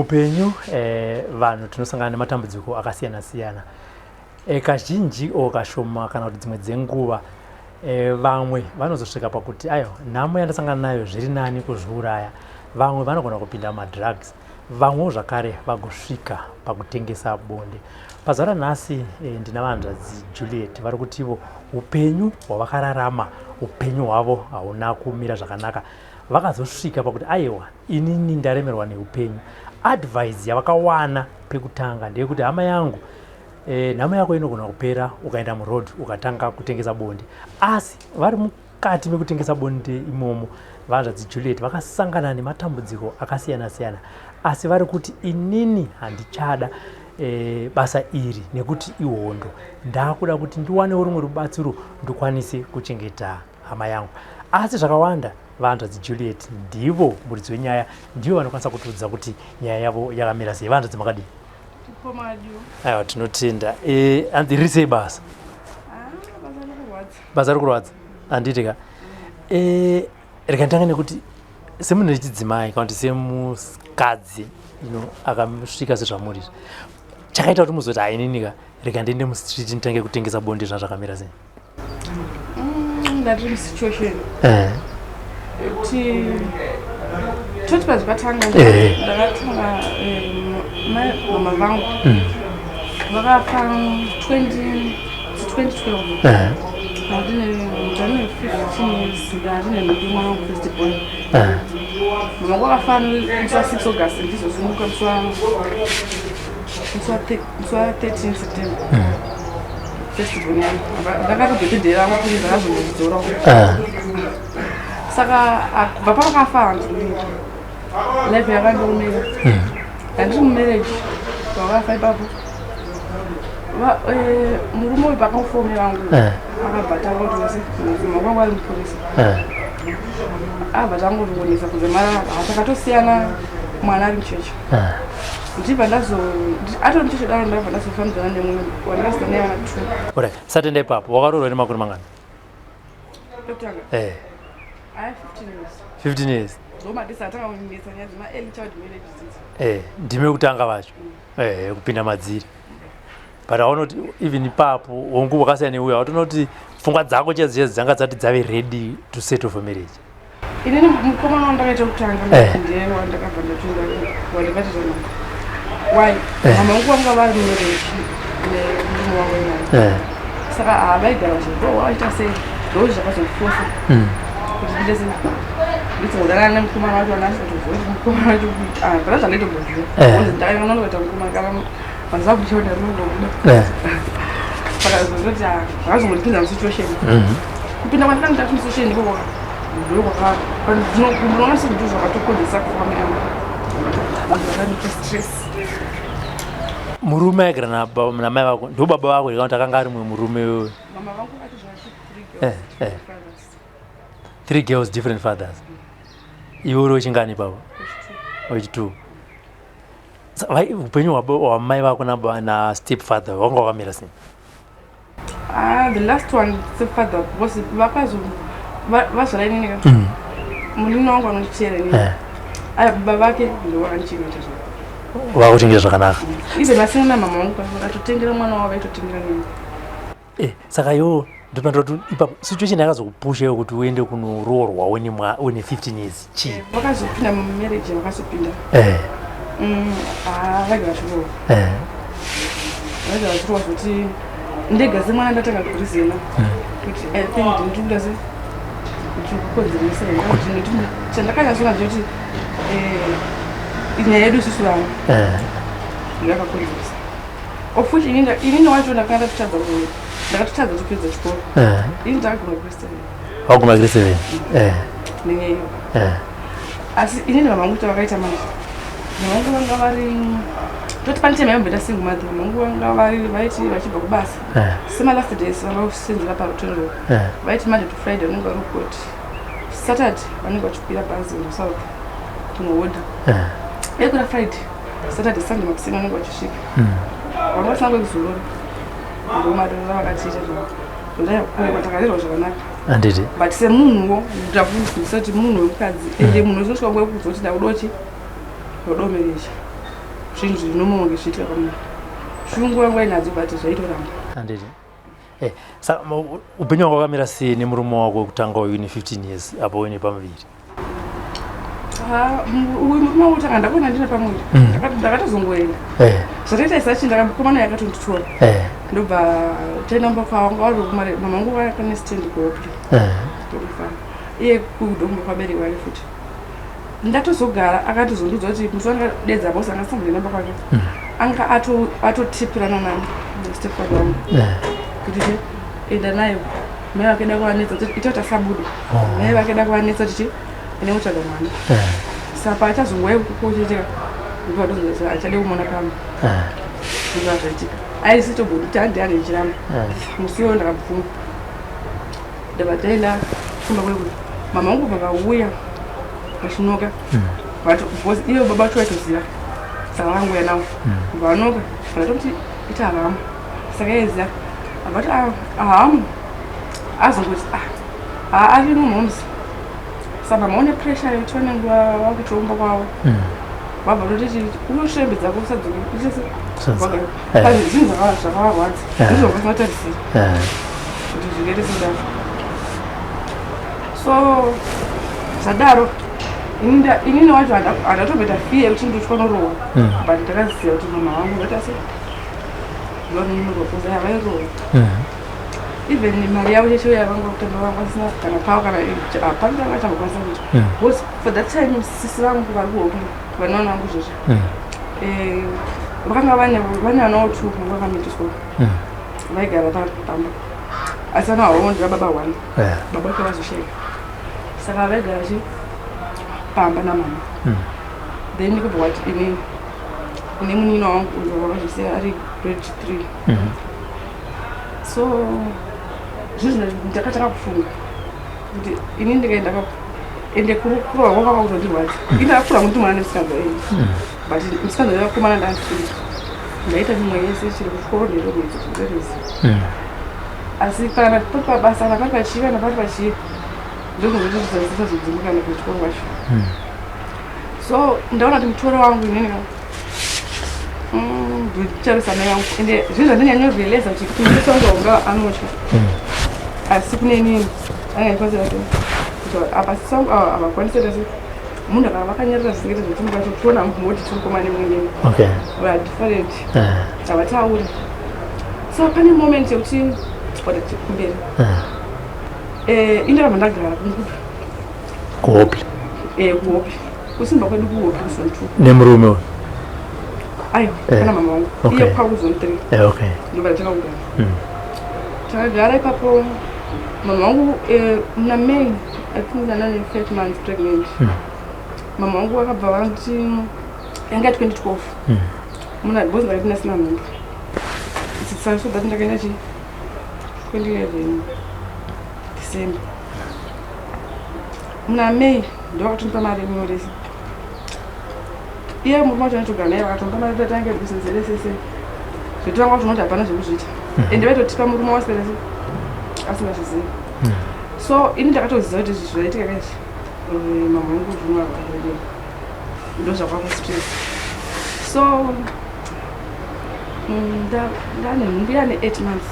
Muupenyu vanhu tinosangana nematambudziko akasiyana siyana. Kazhinji o kashoma kana kuti dzimwe dzenguva vamwe vanozosvika pakuti ayo nhamo yandasangana nayo zviri nani kuzviuraya. Vamwe vanogona kupinda mumadrugs, vamwewo zvakare vagosvika pakutengesa bonde. Pazuva ranhasi ndina vanzvadzi Juliet vari kutivo upenyu hwavakararama, upenyu hwavo hauna kumira zvakanaka. Vakazosvika pakuti aiwa inini ndaremerwa neupenyu. Advice yavakawana pekutanga ndeyekuti hama yangu nhamo yako inogona kupera ukaenda muroad ukatanga kutengesa bonde. Asi vari mukati mekutengesa bonde imomo vanzvadzi Juliet vakasangana nematambudziko akasiyana siyana, asi vari kuti inini handichada basa iri nekuti ihondo, ndakuda kuti ndiwanewo rumwe rubatsiro ndikwanise kuchengeta hama yangu. Asi zvakawanda vanzvadzi Juliet ndivo muridzi wenyaya, ndivo vanokwanisa kutiudza kuti nyaya yavo yakamira sei. Vanzvadzi makadii? Aiwa, tinotenda. Hanzi riri sei basa? Basa riri kurwadza handiti ka? Rega nditange nekuti semunhu wechidzimai kana kuti semukadzi akasvika sezvamuri, chakaita kuti muzoti hainini ka, rega ndiende mustreet nditange kutengesa bonde, zvazvakamira sei? Ndati musituation kuti toti pazvikatanga, ndakatanga mama vangu vakafa 2012, ndane 15 years, ndandine nhumbi mwana wangu first born. Mama vangu vakafa musi wa 6 August, ndizosununguka musi wa 13 September. First born yangu ndakatobhedhedhera vangu kuti ndakazongodzora. Saka kubva pavakafa handii life yakandiomera. Handiri mumarriage vakafa ipapo. Murume uyu pakamufome vangu akabva tanga kuti wese mama vangu ari mupurisa, abva tangotionesa kunze mara takatosiyana mwana ari muchechi. Ndibva ndazo atori muchechi daro, ndabva ndazofambidzana nemumwe wandakazita naye vana two. Alright, satenda ipapo, wakaroorwa nemakore mangani? Pekutanga? Eh. Aya 15 years. 15 years. Ndomadisa atanga kunetsa nyaya dzema early child marriage dzidzi. Ndime kutanga vacho kupinda madziri, but aona kuti even ipapo hongu wakasiyana neuyo, autoona kuti pfungwa dzako chaidzo chaidzo dzanga dzati dzave ready to settle for marriage? Inini mukomana wandakaita kutanga ndiye wandakabva ndapinda, wandakatita naye. Why? Mama vangu vanga vari mumarriage nemurume wavo naye, saka havaigara zvo vaita sei, ndo zvakazondifosa kuti ndiite sei, ndidzodanana nemukomana wacho. Andasitoziva kuti mukomana wacho pana zvandaitombozviva, ndakaona kuita mukomana kana mazuva kuchiona rinongobuda. Saka zvozoti zvakazongondipinza musituation. Kupinda kwandakanga ndati musituation ndiko ndinoona sezvinhu zvakatokonzesa kufa yangu, zvakandipa stress. Murume aigara namai vako ndo baba vako kana kuti akanga ari mumwe murume? Mama vangu vakatozvara three girls, different fathers. Three girls, different fathers. Iwe uri wechingani ipapo? Wechi two. Upenyu hwamai vako na step father wanga wakamira sei? Ah, the last one, stepfather, because vakazo vazvara inini ka munin'ina wangu anonditeera inini. Aya baba vake ndo vakandichengeta zvavo. Vakuchengeta zvakanaka. Even vasina namama vangu, vakatotengera mwana wavo, vaitotengera nini. Saka iwo ndopandoti ipapo situation yakazokupusha iwe kuti uende kunoroorwa une 15 years chii? Vakazopinda mumarriage, vakazopinda. Ah, vaiga vachirohwa. Vaiga vachirohwa zvoti ndega semwana ndatanga kurizena kuti I think ndinoda se ndiri kukonzeresa here, kuti chandakanyatsoona ndechekuti nyaya yedu isusu vamwe ndakakonzeresa, of which inini wacho ndakanga ndatotadza ndakatotadza kupedza chikoro. Ini ndakaguma grade 7. Waguma grade 7. Nenyaya iyo. Asi inini mama vangu vakaita manje, mama vangu vanga vari toti pane time yavamboita single mother. Mama vangu vanga vari vaiti vachibva kubasa sema last days vanga kusenzera paRotten Row. Vaiti Monday to Friday vanenge vari kukoti, Saturday vanenge vachikwira bhazi kuenda south kunohodha. Vaikwira Friday, Saturday, Sunday makuseni vanenge vachisvika. Vanga vasina kwekuzorora. Ndomariro vakatiita zvavo, takarerwa zvakanaka. Handiti. But semunhuwo ndakuzivisa kuti munhu wemukadzi, ende munhu unosvika nguva yekuzoti ndakudochi ndodo marriage. Zvinhu zvinomonge zvichiitika pamunhu. Shungu yangu ainadzo but zvaitoramba. Handiti. Eh, saka upenyu hwako hwakamira sei nemurume wako wekutanga uyu une 15 years apo uine pamuviri? Uyu murume wekutanga ndakuona ndine pamuviri. Ndakatozongoenda. Zvataita isachi ndakamukomana yakatonditora. Ndobva taenda kumba kwavo vanga vari kumare mama vangu vakane stand kuhope. Iye kudombo kwabereki vake futi. Ndatozogara akatozondiudza kuti musi wandakadedza boss anga asina kumboenda kumba kwake. Anga atotipirana nani nestepfather wangu. Kuti che enda nayo mai vake da kuvanetsa kuti ita kuti asabude. Mai vake da kuvanetsa kuti che ende kutsvaga mwana. Saka paachazongouya kukochetea ndipo achade kumuona pamba. Ndizvo zvaitika. Aisitobudi handi handi ndichiramba. Musi iwoyo ndakabvuma. Ndabva taenda kumba kwedu. Mama vangu vakauya vachinoka. But because ivo baba vacho vaitoziva. Saka vanguya navo. Vanoka vakatoti ita haramu. Saka yaiziva. Vakati ahamu. Azongoti ah arimo moms. Saka mama une pressure yekuti vanenge vakutoumba kwavo. Vabva vatoti unoshembe dzako usadzoke. Zvinhu zvakavarwadza. Ndizvo zvavasingatarisiri. Kuti zvingaite sezvazvo. So zvadaro inini wacho handatomboita fear yekuti ndotya norohwa. But ndakaziva kuti mama vangu vaita sei? Vanorohwa because havairohwa. Even mari yavo chete yavanga kutamba vanga vasina kana pavo kana hapana vanga chambokwanisa kuita. Because for that time sisi vangu vari kuhope vanaona vangu zvozvo. Vakanga vane vanawo two vanga vakamitiswa. Vaigara pamba. Asi vana havo ndira baba one. Baba vake vazoshaika. Saka vaigara chi pamba namama. Then kubva kwati ini ine munin'ina wangu uyo wakazosiya ari grade 3. So zvinhu ndakatanga kufunga kuti ini ndikaenda ende kurohwa kwanga kutondirwadza. Ini ndakakura kuti mwana nemusikanzwa ini. But musikanzwa yakakomana ndandisiri. Ndaita mimwe yese chiri kuchikoro ndeitomedza zvinotoziva. Asi kana pari pabasa kana pari pachii kana pari pachii ndozvinozoita zvisazodzimbikana kuchikoro kwacho. So ndaona kuti mutoro wangu inini ndicharisa mai vangu ende zvinhu zvandinyanyorealiza kuti musi wangu wanga anotya. Asi kune inini anga achikwanisa kuti apa sisi vangu ava havakwanisi kuita sei munhu akava vakanyarara zvisingaite zvekuti mukwanisa kuona moti tiri koma nemwinini. We are different. Havatauri. So pane moment yekuti kumberi. Indaramba ndagara kungupi. Kuhope. Kuhope. Kusimba kwedu kuhope kuzone 2. Nemurume uyu? Aiwa, kana mama vangu. Iye kwa kuzone 3. Okay. Ndobva ndatanga kugara. Takagara ipapo mama vangu muna May I think ndanga 5 months pregnant. Mama vangu vakabva vati yanga 2012. Muna because ndakati ndasina nhumbu. So that ndakaenda chi 2011 December. Muna May ndovakatondipa mari yekunyoresa. Iye murume wacho anotogara naye vakatondipa mari kuti atange business rese. Zvekuti vanga vatonoti hapana zvekuzviita. Ende vaitotipa murume wasingazvizivi. Asingazvizivi. So ini ndakatoziva kuti izvi zvaitika kaizvi. Mama vangu zvinorwadza. Ndozvakwako stress. So ndane nhumbu yane 8 months.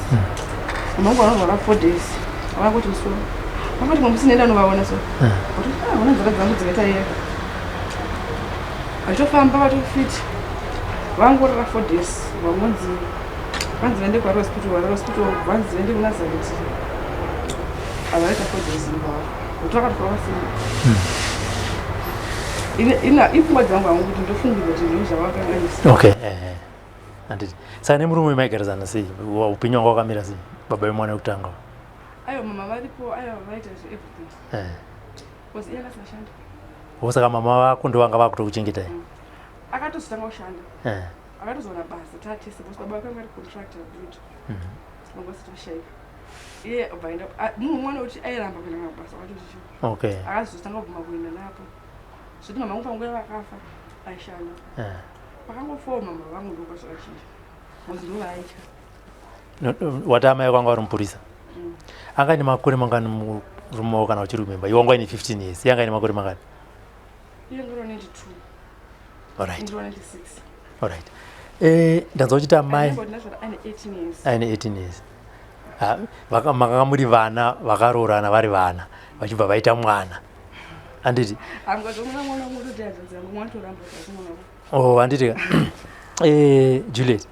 Mama vangu vanorwara 4 days. Havana kuti musoro. Vakati musi nenda novaona so. Vakati ah, ona nzara dzangu dzakaita iya. Vachitofamba vatofit. Vangorara 4 days. Vangonzi vanzi vaende kuHarare Hospital, Harare Hospital vanzi vaende kuNazareth. Havaita 4 days mbava. Kuti vakatofamba vasina. Ina ipfungwa dzangu hangu kuti ndofungidza kuti zvinhu zvavakanganisa. Okay. Handiti. Saka nemurume maigarisana sei? Upenyu hwanga hwakamira sei? Baba vemwana wekutanga. Aiwa mama varipo, aiwa vaita zve everything. Because iye akasashanda. Saka mama vako ndo vanga vakutokuchengetai? Akatozotanga kushanda. Akatozowana basa tatese because baba vake vari contractor build. Vanga vasati vashaika. Iye obva aenda munhu mwana wekuti airamba kuenda kumabasa wakatoti. Okay. Akazotanga kubvuma kuenda napo. Zvekuti mama vangu panguva yavakafa aishanda. Pakangofawo mama vangu ndopazvakachinja. Because ndo vaaitya. Wati amai vako vanga vari mupurisa? Anga aine makore mangani murume wako kana uchiri kumemba? Iwe wanga uine 15 years. Iye anga aine makore mangani? Iye ndiro 92. Alright. Ndiro 96. Alright. Eh, ndanzwa uchiti amai Aine 18 years. Aine 18 years. Ah, makanga muri vana vakaroorana vari vana vachibva vaita mwana, handiti? Angazomuna mwana wangu kuti hanzvadzi yangu mwana toramba kuti asi mwana wangu. Oh, handiti ka? Eh, Juliet,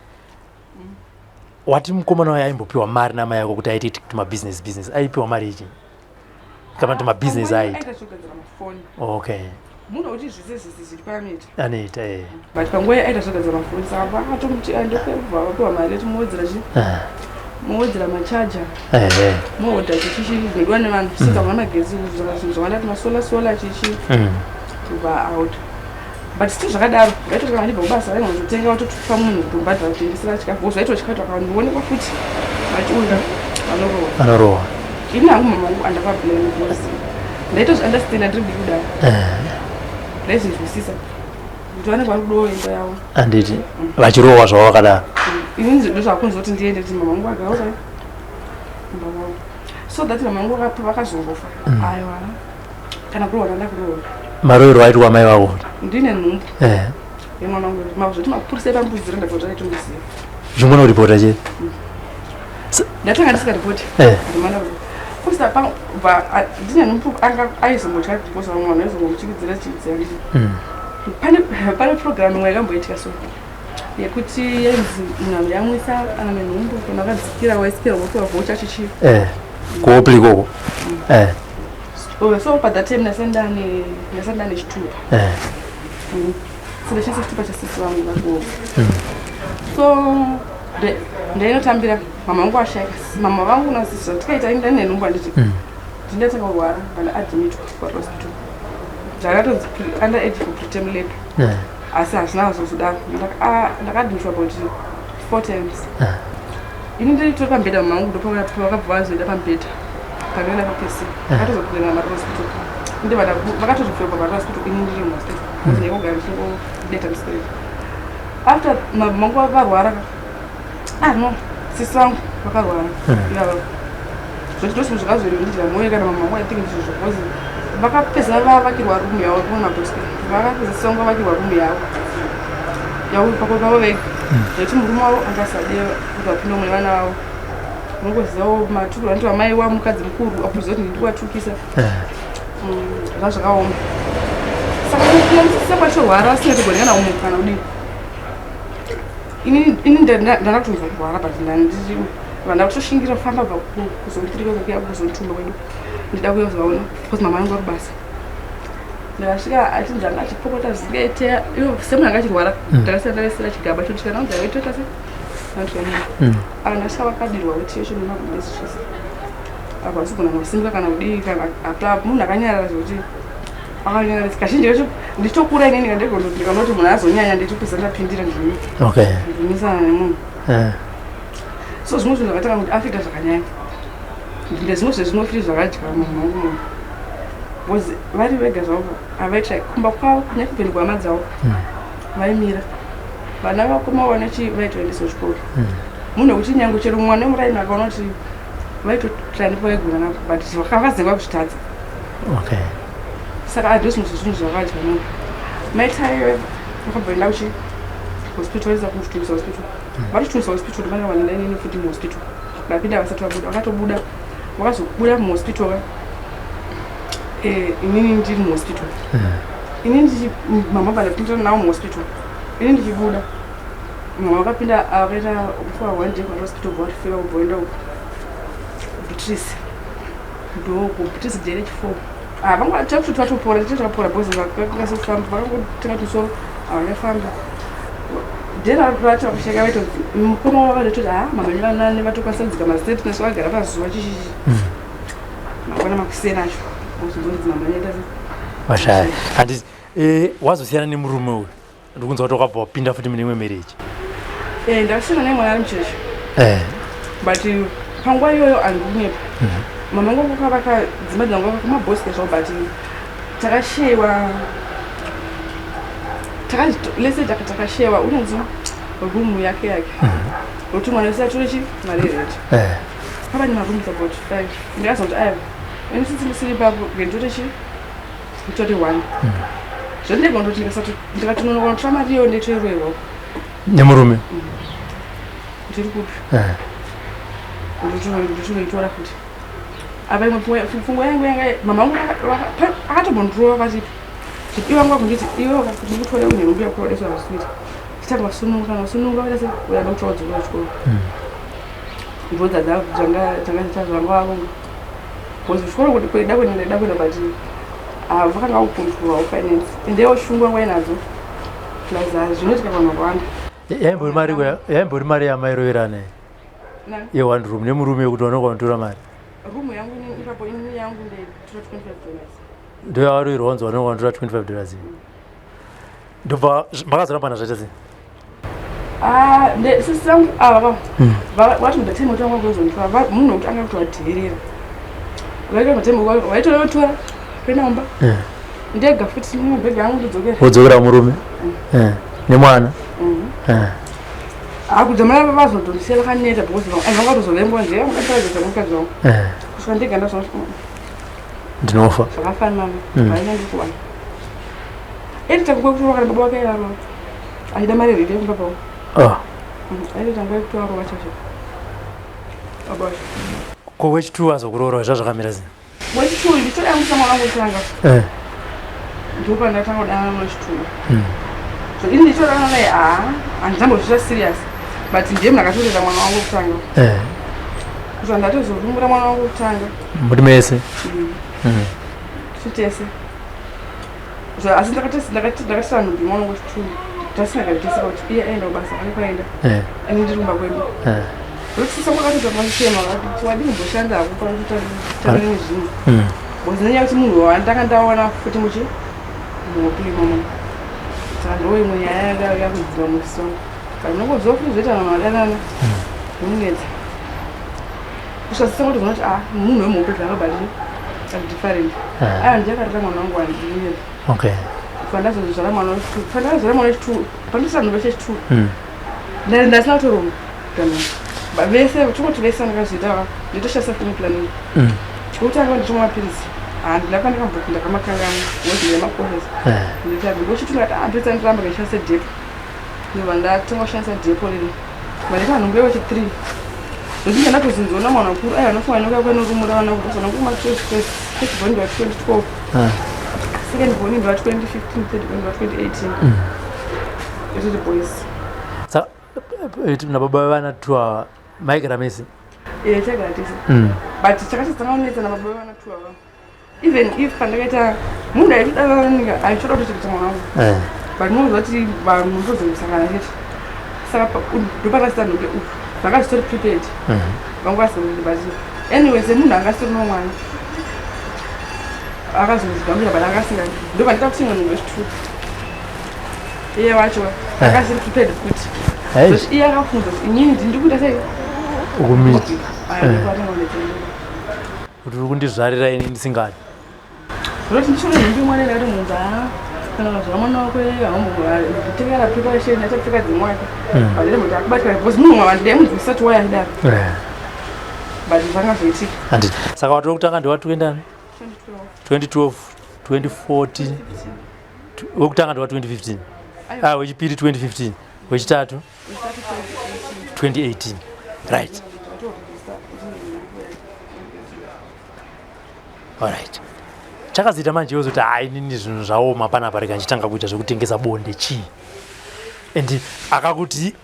wati mukomana wayo aimbopiwa mari namai ako kuti aite tumabusiness business. Aipiwa mari ichi kana kuti mabusiness aita? Aita zvekugadzira mafoni. Okay. Munhu kuti zvese zvese zviri paanoita. Anoita, eh. But panguva iyo aita zvekugadzira mafoni, saka vakatomuti andokubva vapiwa mari yeti muwedzera chi muwedzera machaja, mohodha chichichi zvinodiwa nevanhu sika vana magetsi, zvinhu zvawanda, kuti masolar solar chichi kubva out. But still zvakadaro, vaitoti kana ndibva kubasa vaingozotenga vatotupa munhu kuti ubhadhara kutengesera chikafu. Zvaitotya kuti vakandoonekwa futi vachiuya vanorohwa. Vanorohwa. Ini hangu mama vangu andakablame because ndaitozviunderstanda ndiri mudiki kudaro. Ndaizvinzwisisa kuti vanenge vari kudowo imba yavo. Handiti vachirohwa zvavo vakadaro? Ini ndozvakunzi kuti ndiende kuti mama vangu vagaura imba vavo, so that mama vangu vakazongofa, aiwa, kana kurohwa ndanda kurohwa. Marohero aitwa mai vako? Ndine nhumbu yemwana wangu. Mazvoti mapurisa epambudziro ndabva zvaitondiziva. Zvingona kuripota chete. Ndatanga ndisingaripoti. Kusa pa ndine nhumbu, anga aizombotya because vamwe vanhu vaizongomuchikidzira chidzira. Pane program imwe yakamboitika so yekuti yainzi munhu anoyamwisa kana nenhumbu kana akadzikira waisikira wopiwa voucher chichi. Eh, kuOpli ikoko, eh. Oh, so pa that time ndasati ndane chitupa. So ndashandisa chitupa chasisi vangu vakuo. So ndainotambira mama vangu vashaika, mama vangu nasisi zvatikaita, ini ndane nhumbu, handiti? Ndindatanga kurwara, vandaadmitwa kuhospital, ndakatonzi under age for preterm labor. Asi hazvina kuzozodaro. Ndakaadmitwa about four times. Ini ndiritori pamubhedha, mama vangu ndopavakabva vazoenda pamubhedha panoenda papc, vakatozopinda mari hospital, inde vakatozopfekwa mari hospital, ini ndiri muhospital because ndaingogara ndichingodeta muswere. After mama vangu varwara, ah no, sisi vangu vakarwara ivava, zvoti ndosvinhu zvakazorindidya mwoyo kana mama vangu. I think ndizvozvo because vakapedza vavakirwa rumu yavo kumaboski, vakapedza sisi vangu vavakirwa rumu yavo yavo pako pavo vega, zvekuti murume wavo angasade kuti vapinde mune vana vavo. Unongozivawo matukiro anoti amai wa mukadzi mukuru akuziva kuti ndikuvatukisa. Zvaa zvakaoma. Saka sisi vasina togoni kana umuka kana kudii. Ini ndakatonzwa kurwara, but vanda kutoshingira kufamba bva kuzonditirika kuya kuzonditumba kwedu, ndida kuyozovaona because mama vangu vari kubasa. Ndakasvika achinzi anga achipopota zvisingaite, ivo semunhu anga achirwara. Ndakasiya ndakaisira chigaba choti kana unzi aitoita se aka. Ndasvika vakadirwa weti yacho nemagumbezi zvese, apa asigona kusimuka kana kudii kana apa munhu akanyarara, zvekuti akanyarara kazhinji kacho. Ndichitokura inini ndikanoti munhu azonyanya, ndichipedza ndapindira ndini ndimisana nemunhu. So zvimwe zvinhu zvakatanga kuti afita zvakanyanya, ndezvimwe zvezvimwe futi zvakadya munhu wangu munhu because vari vega zvavo havaita kumba kwavo kunyakubveni kuhama dzavo. Vaimira vana vakoma vanechi vaitoendeswa chikoro, munhu wekuti nyange chero mwana wemuraini akaona kuti vaitotraya nepavaigona napo, but vakazengwa kuzvitadza. Saka ndo zvimwe zvezvinhu zvakadya munhu. Maitayo vakabva kuchi hospital, vaisa kuchitungisa hospital, vari hospital ndovanga vanoenda inini futi muhospital. Vapinda vasati vabuda, vakatobuda, vakazobuda muhospital ka. Inini ndiri muhospital, ini ndichi mama vandapinda navo muhospital, ini ndichibuda mama vakapinda, akaita for one day kuhospital, bva vatifika kubva vaenda kuBeatrice, ndo kuBeatrice jere chi4. Vanga takuti vatopora, tete takapora because vakakwanisa kufamba, vakangotenga tusoro, havachafamba. Then vacho vakusheka vaitoti mukoma wavo vatoti, ha, mama nevanani vatokwanisa kudzika masteps nesu vagara pazuva chichichi. Mangwana makuseni acho ozonzi mama nyaita se Vashaya, handiti? Eh, wazosiyana nemurume uyu, ndikunzwa kuti wakabva wapinda futi mune imwe marriage. Eh, ndakasiyana naye mwana ari mucheche. But panguva iyoyo handikunyepa, mama vangu vakavaka dzimba dzangu kumabhosi zvavo, but takashewa lese takashewa unonzi rumu yake yake nokuti mwana wese atore chi mari yereti. Pava nemarooms about five. Ndakazoti aiwa, ini sisi ndisiri ipapo, ngenditore chi nditore one zvandinegona kuti ndikatononoka kutora mari iyoyo nditoiroiwako. Nemurume? Ndiri kupi? Nditonoitora futi. Apa imwe pfungwa yangu yanga, mama vangu akatombondirova vachiti, iwe vangu vakunditi, iwe kuti ndikutore une nhumbu yakurodeswa zvaswiti, chitanga wasununguka. Kana wasununguka, waita se uya ndokutora udzokera kuchikoro. Ndo dzanga zvanga varonga, because kuchikoro kuti kuida kuenda, ndaida kuenda, but vakanga vakucontrolawo finance, endewo shungu vanga vainadzo, plus zvinoitika vanhu vakawanda. Yaimbori mari yamairoverana yeone room nemurume, yekuti vanonga vanotora mari? Room yangu ipapo, ini yangu ndaitora $25. Ndo yavaroverwa, wanzi vanonga vanotora $25. Ndobva makazorambana, zvaita sei? Sisi vangu ava vati mudatime kuti vanga kuzonditora, munhu wekuti anga kutovadherera, vaita matime vaitotora kuenda kumba ndega futi mabhegi angu, ndodzokera. Wodzokera murume nemwana? Akudzamara vazodondisiya vakaneta, because vanga vatozovengwa nje vangataraidza mukadzi wangu kusvika ndega ndazva. Ndinofa. Zvakafanana, vaina ndikuwana eri tanguva yekutorwa kana baba wake airarova achida mari rete kumba pavo. Aiti tanguva yekutorwa chacho baba wacho. Ko wechitu azokuroora, zvazvakamira sei? Wechitu ndichoyamwisa mwana wangu wekutanga. Ndopandatanga kudanana newechitu. So ini ndichodana naye, haa, handizambozviita serious, but ndiye munhu akatorera mwana wangu wekutanga kusvika ndatozorumbura mwana wangu wekutanga. Muri mese? Tiri tese. So asi ndakatira nhumbi mwana wangu wechitu, tasingagari tese, pakuti iye aenda kubasa ane kwaenda, ini ndiri kumba kwedu. Ndokusisa kwakatoita machema, vakati wadii kumboshanda hako panototamire nezvinhu, because nenyaya yekuti munhu wandanga ndaona futi muchi muhope imomo. Saka ndo imwe nyaya yanga yakudziva musi wangu, but unongoziva futi zvoita vanhu vadanana zvinonetsa kusvika sisa kutozoona kuti, ah, munhu wemuhope zvakabati ari different. Aya ndiye akarera mwana wangu wandinyepa. Pandazozvara mwana wechitu, pandakazvara mwana wechitu, pandisira nhumbi chechitu, ndasina kutoronga. Vese tongoti vese vandakazviita, nditoshandisa family planning. Chekutanga ndichomwa mapiritsi, handina pandakamboti ndakamakanganwa, because ndemaprocess. Nditabi wechitu ndakati, ah, mapiritsi andiramba, ndishandise depo. Ndobva ndatanga kushandisa depo riri maneta nhumbi yewechi3, nokuti ndandatozinziona mwana mukuru aiwa anofunga nyoka kwenorumura vana kubva kuma first born ndiwa 2012, second born ndiwa 2015, third born ndiwa 2018, ititi boys. Sa nababa vevana two ava maigara mese? Ee, tagara tese, but chakatotanga kunetsa nababa vevana two ava, even if pandakaita munhu aitodanananika aitoda kutochengeta mwana wangu, but munoziva kuti vanhu mutozosangana chete. Saka ndopakasita nhumbi uku, zvanga zvitori prepared, vangu vasingakuti. But anyway, semunhu anga asitori nomwana, akazozvigamuchira, but anga asinga. Ndobva kuti imwe nhumbi yechitu, iye wacho akasiri prepared kuti Hey. iye akafunza kuti inini ndiri kuita sei. Ukumiti. Aya, ndopaatanga kunetsa. Kuti uri kundizvarira ini ndisingadi. Zvinoti ndichore nhumbi mwana, ndakati munhu, haa, kana ukazvara mwana wako tengera preparation, achapfeka dzimwe wake vandere kuti akubatikana, because munhu wandaimunzwisisa kuti why achidaro, but zvanga zvoitika. Handiti saka wati wekutanga ndewatuendani? 2012. 2012, 2014, wekutanga ndewa 2015? Aiwa. Ah, wechipiri 2015, wechitatu? Wechitatu 2018, right. Alright, chakazoita manje yozoti, hai, inini zvinhu zvaoma panapa, rega ndichitanga kuita zvekutengesa bonde, chii? And akakuti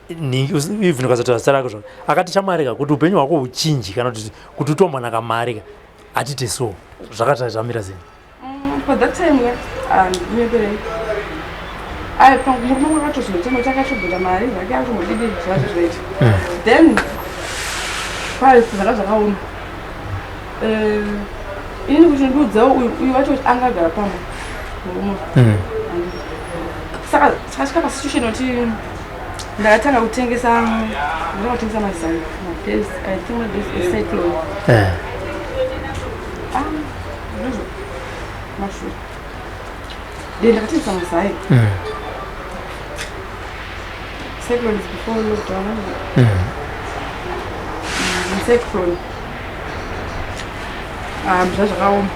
even ukazotaura zita rako zvako, akati chamarika kuti upenyu hwako huchinji, kana kuti utombwana kamari ka, hatite so, zvakati zvamira sei? For that time, ndinyeperei, murume wangu akatozotema, takatobhita mari zvake, akatombodidi zvacho zvaita. Then pari zvanga zvakaoma. Inini kuti ndiudzewo uyu wacho kuti anga agara pamba murume. Saka takasvika pasituation yekuti ndakatanga kutengesa, ndakatanga kutengesa mazai, mabase, I think mabase eCyclone. Ah, ndizvo mashure then ndakatengesa mazai. Cyclone is before lockdown. Cyclone, zvazvakaoma.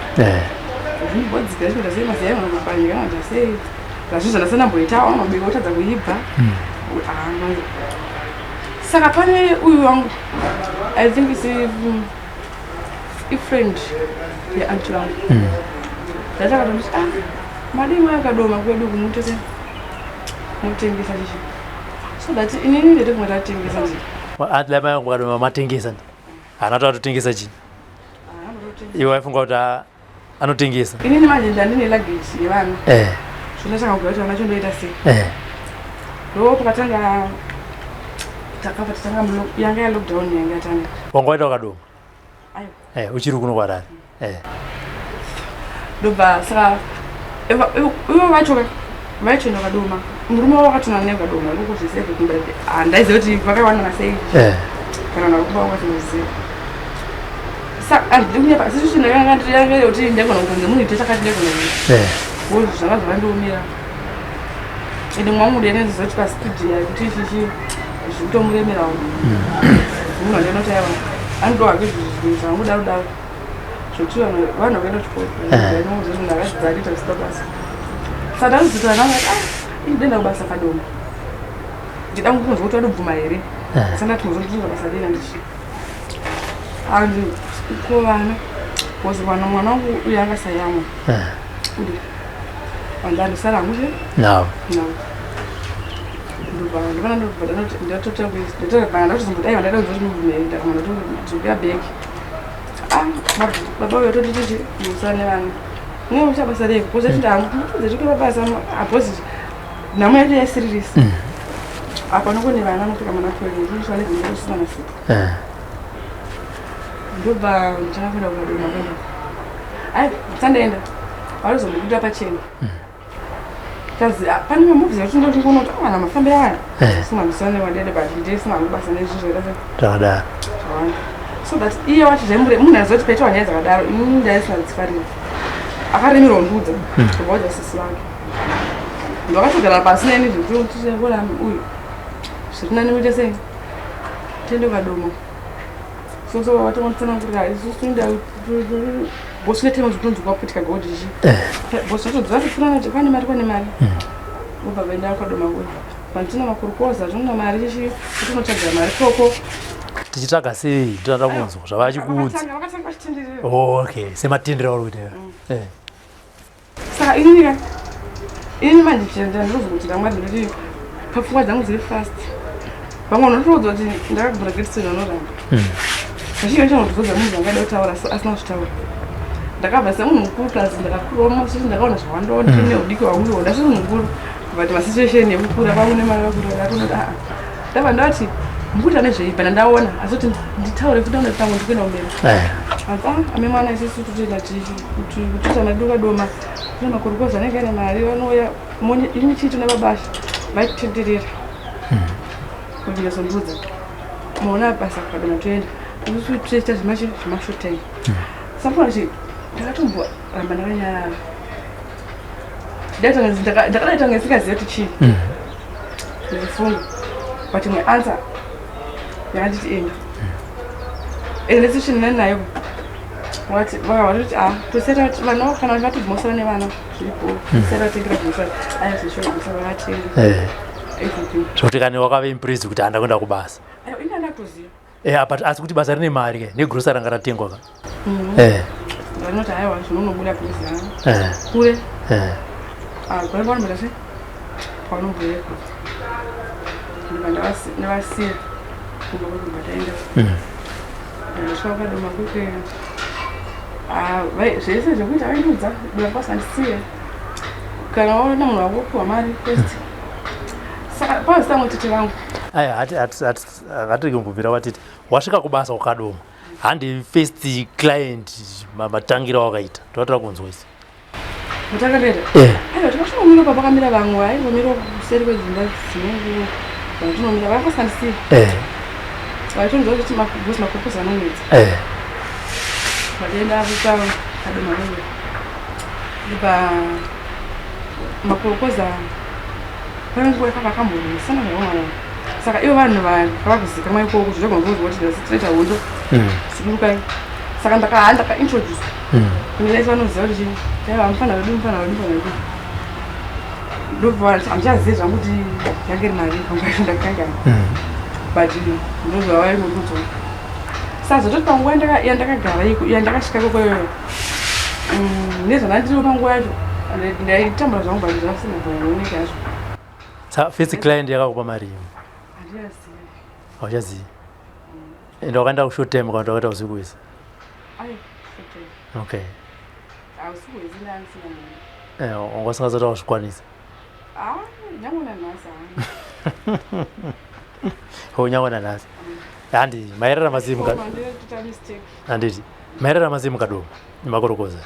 Zvinobhodzika zvinoita sei mazai, vanobanyika, vanoita sei, zvazvo zvandasina mboita, vanobika, wotadza kuibva. Haana. Saka pane uyu wangu, I think is ifriend yeaunty vangu. Ndatakatonditi, ah, madii akadoma kwedu kumutese mutengesa chichi, so that inini ndete kumwe tatengesa ndi. Atlama yangu kadoma matengesa ndi haana tatotengesa chii? Iwe waifunga kuti anotengesa. Inini manje ndandine luggage yevana. Zvondatanga kuga kuti vana chondoita sei. Ndo pakatanga, takabva tatanga yanga yalockdown yanga yatanga. Wanga waita wakadoma? Aiwa. Uchiri kuno kwarari. Ndobva saka ivo vacho ka vaitoenda kadoma, murume wavo wakatona naye kadoma ikoko zvese everything, but handaiziva kuti vakawanana sei. Kana nakuba wakatoziva, saka handidi kunyepa, situation yakanga ndiyanga kuti ndagona kutonge munhu ite chakati, ndagona kuti zvanga zvakandiomera. Ende mwangu ndaineziva kuti paspeed yekuti chichi zvikutomuremerawo munhu andinoti aiwa, anoda hake zvinhu zvangu daro daro, zvokuti vanhu vakaenda kuchikoro munhu akadzidza akuita zvisina basa. Saka ndakuzitaura navo ah, ini ndoenda kubasa kadoma, ndida kunzwa kuti vadobvuma here. Saka ndati muzondinza basa rina ndichi and ko vana, because vana, mwana wangu uyu angasayamwa udi andandosara hangu che. Nawo. No, ndobva ndobva ndobva ndatozomboti aiwa, ndaida kunzwa kuti mubvumere, ndakama ndatodzokera back. Ah, baba uyo toti chichi musara nevana mwe ucha basa reko because ati ndamupfudze tikutora basa apozi nhamo yacho yaisiririsa. Apa nokune vana vanopfeka manapfeka ndosvane dzinokusina masipo. Ndobva ndakakuenda kukadoma kwenda, ai, sandaenda varizombobuda pachena kazi pane mamovies acho ndoti kuona kuti vana mafambiro aya. Singambisane wadede, but ndisina hangu basa nezvinhu zvakaita se Zvakadaro. Zvakawanda, so that iye wacho zvaimure munhu aiziva kuti paitwa nyaya dzakadaro, inini ndaisingadzifariri, akaremerwa ndiudza kubva udza sisi vake. Ndakatogara pasi neni zvekuti uyu zviri nani uite sei, tiende kadoma. So vatomotsanangurira isusu toenda bosi netema zvotonzi kwaputika gold ichi. Bosi vatodziva kuti furana kuti kwane mari, kwane mari. Vobva vaenda kwadoma kuya vanhu, makurukoza tinoona mari chichi, tinotsvaga mari koko. Tichitsvaga sei? Ndinoda kunzwa zvavachikuudza. Vakatanga vachitenderera. Oh, okay, sematendero auri kuita. Saka inini ka, inini manje chenda ndinozokuti ramwari ndoti papfungwa dzangu dziri fast, vamwe vanotoudza kuti ndakagura getson anoramba. Kazhinji kacho unotozodza munhu angada kutaura asina kuzvitaura. Ndakabva semunhu mukuru, plus ndakakurawo masisi, ndakaona zvawandawo ndine udiki hwangu ihwo, ndasiri munhu mukuru, but masituation ekukura kwangu nemari vakura ndatoona kuti aa, ndabva ndati mukuita nezvei bana ndaona, asi kuti nditaure futi ndaona tangu ndikuenda kumberi. Asi ah, ame mwana, isusu totoenda kutoita maduka doma, kune makurukoza anenge ane mari vanouya mone ini chii tuna babasha vaitenderera kuti ndazondudza maona basa kadoma toenda isusu toita zvimachi zvemashort time. Saka kuti ndakatomboramba ndakanyarara, ndakadai tanga ndisingazivi kuti chii ndichifunga, but imwe answer yakanditi enda. Ende situation nani nayo wati vakati ah, toseta vana kana vatibvumosana nevana zviripo, toseta vatengera grocery, aya zveshuwa grocery vakatenga. Everything. Zvokuti kane wakave impressed kuti handa kuenda kubasa. Aiwa, ini handatoziva. But asi kuti basa rine mari ke negrocery ranga ratengwa ka. Vanoti haiwa, zvinonobuda please kure. Gore vanomboita sei paunomboyekwa, ndobva ndavasiya kumba kwekubva taenda. Ndosvika kwadoma kwekwe, zvese zvekuita vaindiudza ndakasandisiye kana waona munhu wako kupiwa mari first. Saka pazita tete vangu. Aya, hatirege kumbobvira watiti wasvika kubasa ukadoma handi first client, matangira wakaita tovatira kunzwa isi. Mutakaneta. Aiwa, takasvikomira papakamira vamwe, vaingomira kuseri kwedzimba dzinenge vanhu vakasandisiya. Vaitonzwa kuti bosi makoposa anonetsa. Vakaenda kadoma wewe ndibva makorokoza pane nguva yakanga akamborwisana nevamwe, saka ivo vanhu vavakuzikamwa ikoko zvinogona kunzwa kuti toita hondo siburukai. Saka ndakaintroduce kune vese vanoziva kuti chii, aiwa, mufana wedu, mufana wedu, mufana wedu. Ndobva handichazivi zvangu kuti yange iri mari panguva yacho, ndakangana, but ndozvavaingokudzwa. Saka zvototi panguva yandakagara iko, yandakasvika ikoko iyoyo, nezvandandiriwo panguva yacho, ndaitambura zvangu, but zvasina bvaoneka yazvo. Sa first client yakakupa mari imwe? Handichazivi. Hauchazivi. Ende wakaenda kushort time kana kuti wakaita usiku wese? Ai, short time. Okay. Usiku hwese ndandisina munhu. Wanga usingazoti wakuzvikwanisa? Ah, nyange nanhasi haana. Oh, nyange nanhasi handi mairarama sei muka Manditoita mistake. Handiti mairarama sei mukadoma nemakorokoza?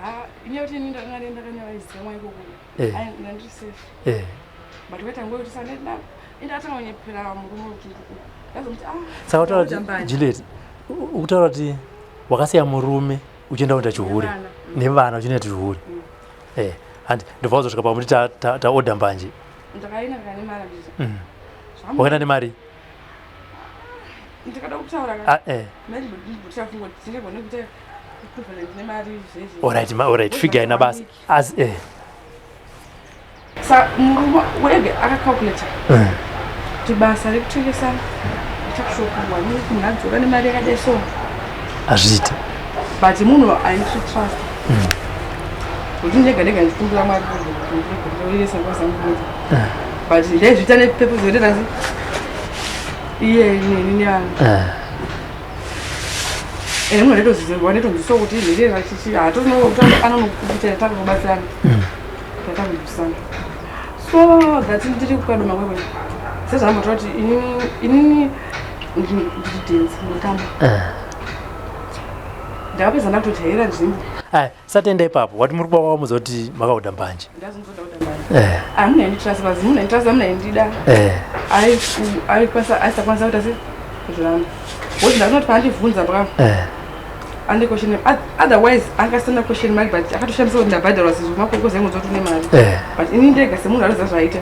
Ah, inyaya yekuti ini ndakanga ndakanyavaiziva ikoko. Ai, ndandiri safe. But waita nguva yekuti sanda indatanga kunyepera murume kuti ndazomuti, ah, Saka utaura ndakuita kuti mbanje. Juliet, ukutaura kuti wakasiya murume uchienda kuita chihure? Nevana. Nevana, uchienda chihure. Handi ndobva wazosvika pamuti taodha mbanje? Ndakaenda kane mari, handiti? Wakaenda nemari? Ndikada kutaura ka, Ah. ndimbotichafunga kuti tingagone kuita equivalent nemari zvezvi. Alright, alright, figure ina basa asi. Sa murume wege akacalculata kuti basa rekutengesa richakushopuwa nekuti munhu adzoka nemari yakadai, so Hazviiti. But munhu ainditi-trust kuti ndega ndega ndichikumbira Mwari kuti kwazangu, but ndaizviita nepurpose yekuti asi iye neni nevanhu. Ende munhu anetoziva, anetozisawo kuti nherera chichi hatonokuti anonokuita takubatsirana, tatakuzivisana, so that ndiri kukadoma kwekwe sezvaambotaura kuti inini ndiri dance, ndinotamba. Ndakapedza ndakutojaira nzvimbo. Aya, satienda ipapo, wati muri kuba wakamuudza kuti makaodha mbanje? Ndazomuzoda kuda mbanje. Munhu ainditrust basi, munhu ainditrust, munhu aindida. Aikwanisa, aisakwanisa kuita se kuzviramba, wokuti ndakunoti paandibvunza pa ande question, otherwise angasina question mark, but akatoshamisa kuti ndabhadharwa sezvo makokoza aingonzwa kuti une mari. But ini ndega semunhu anoziva zvaaita,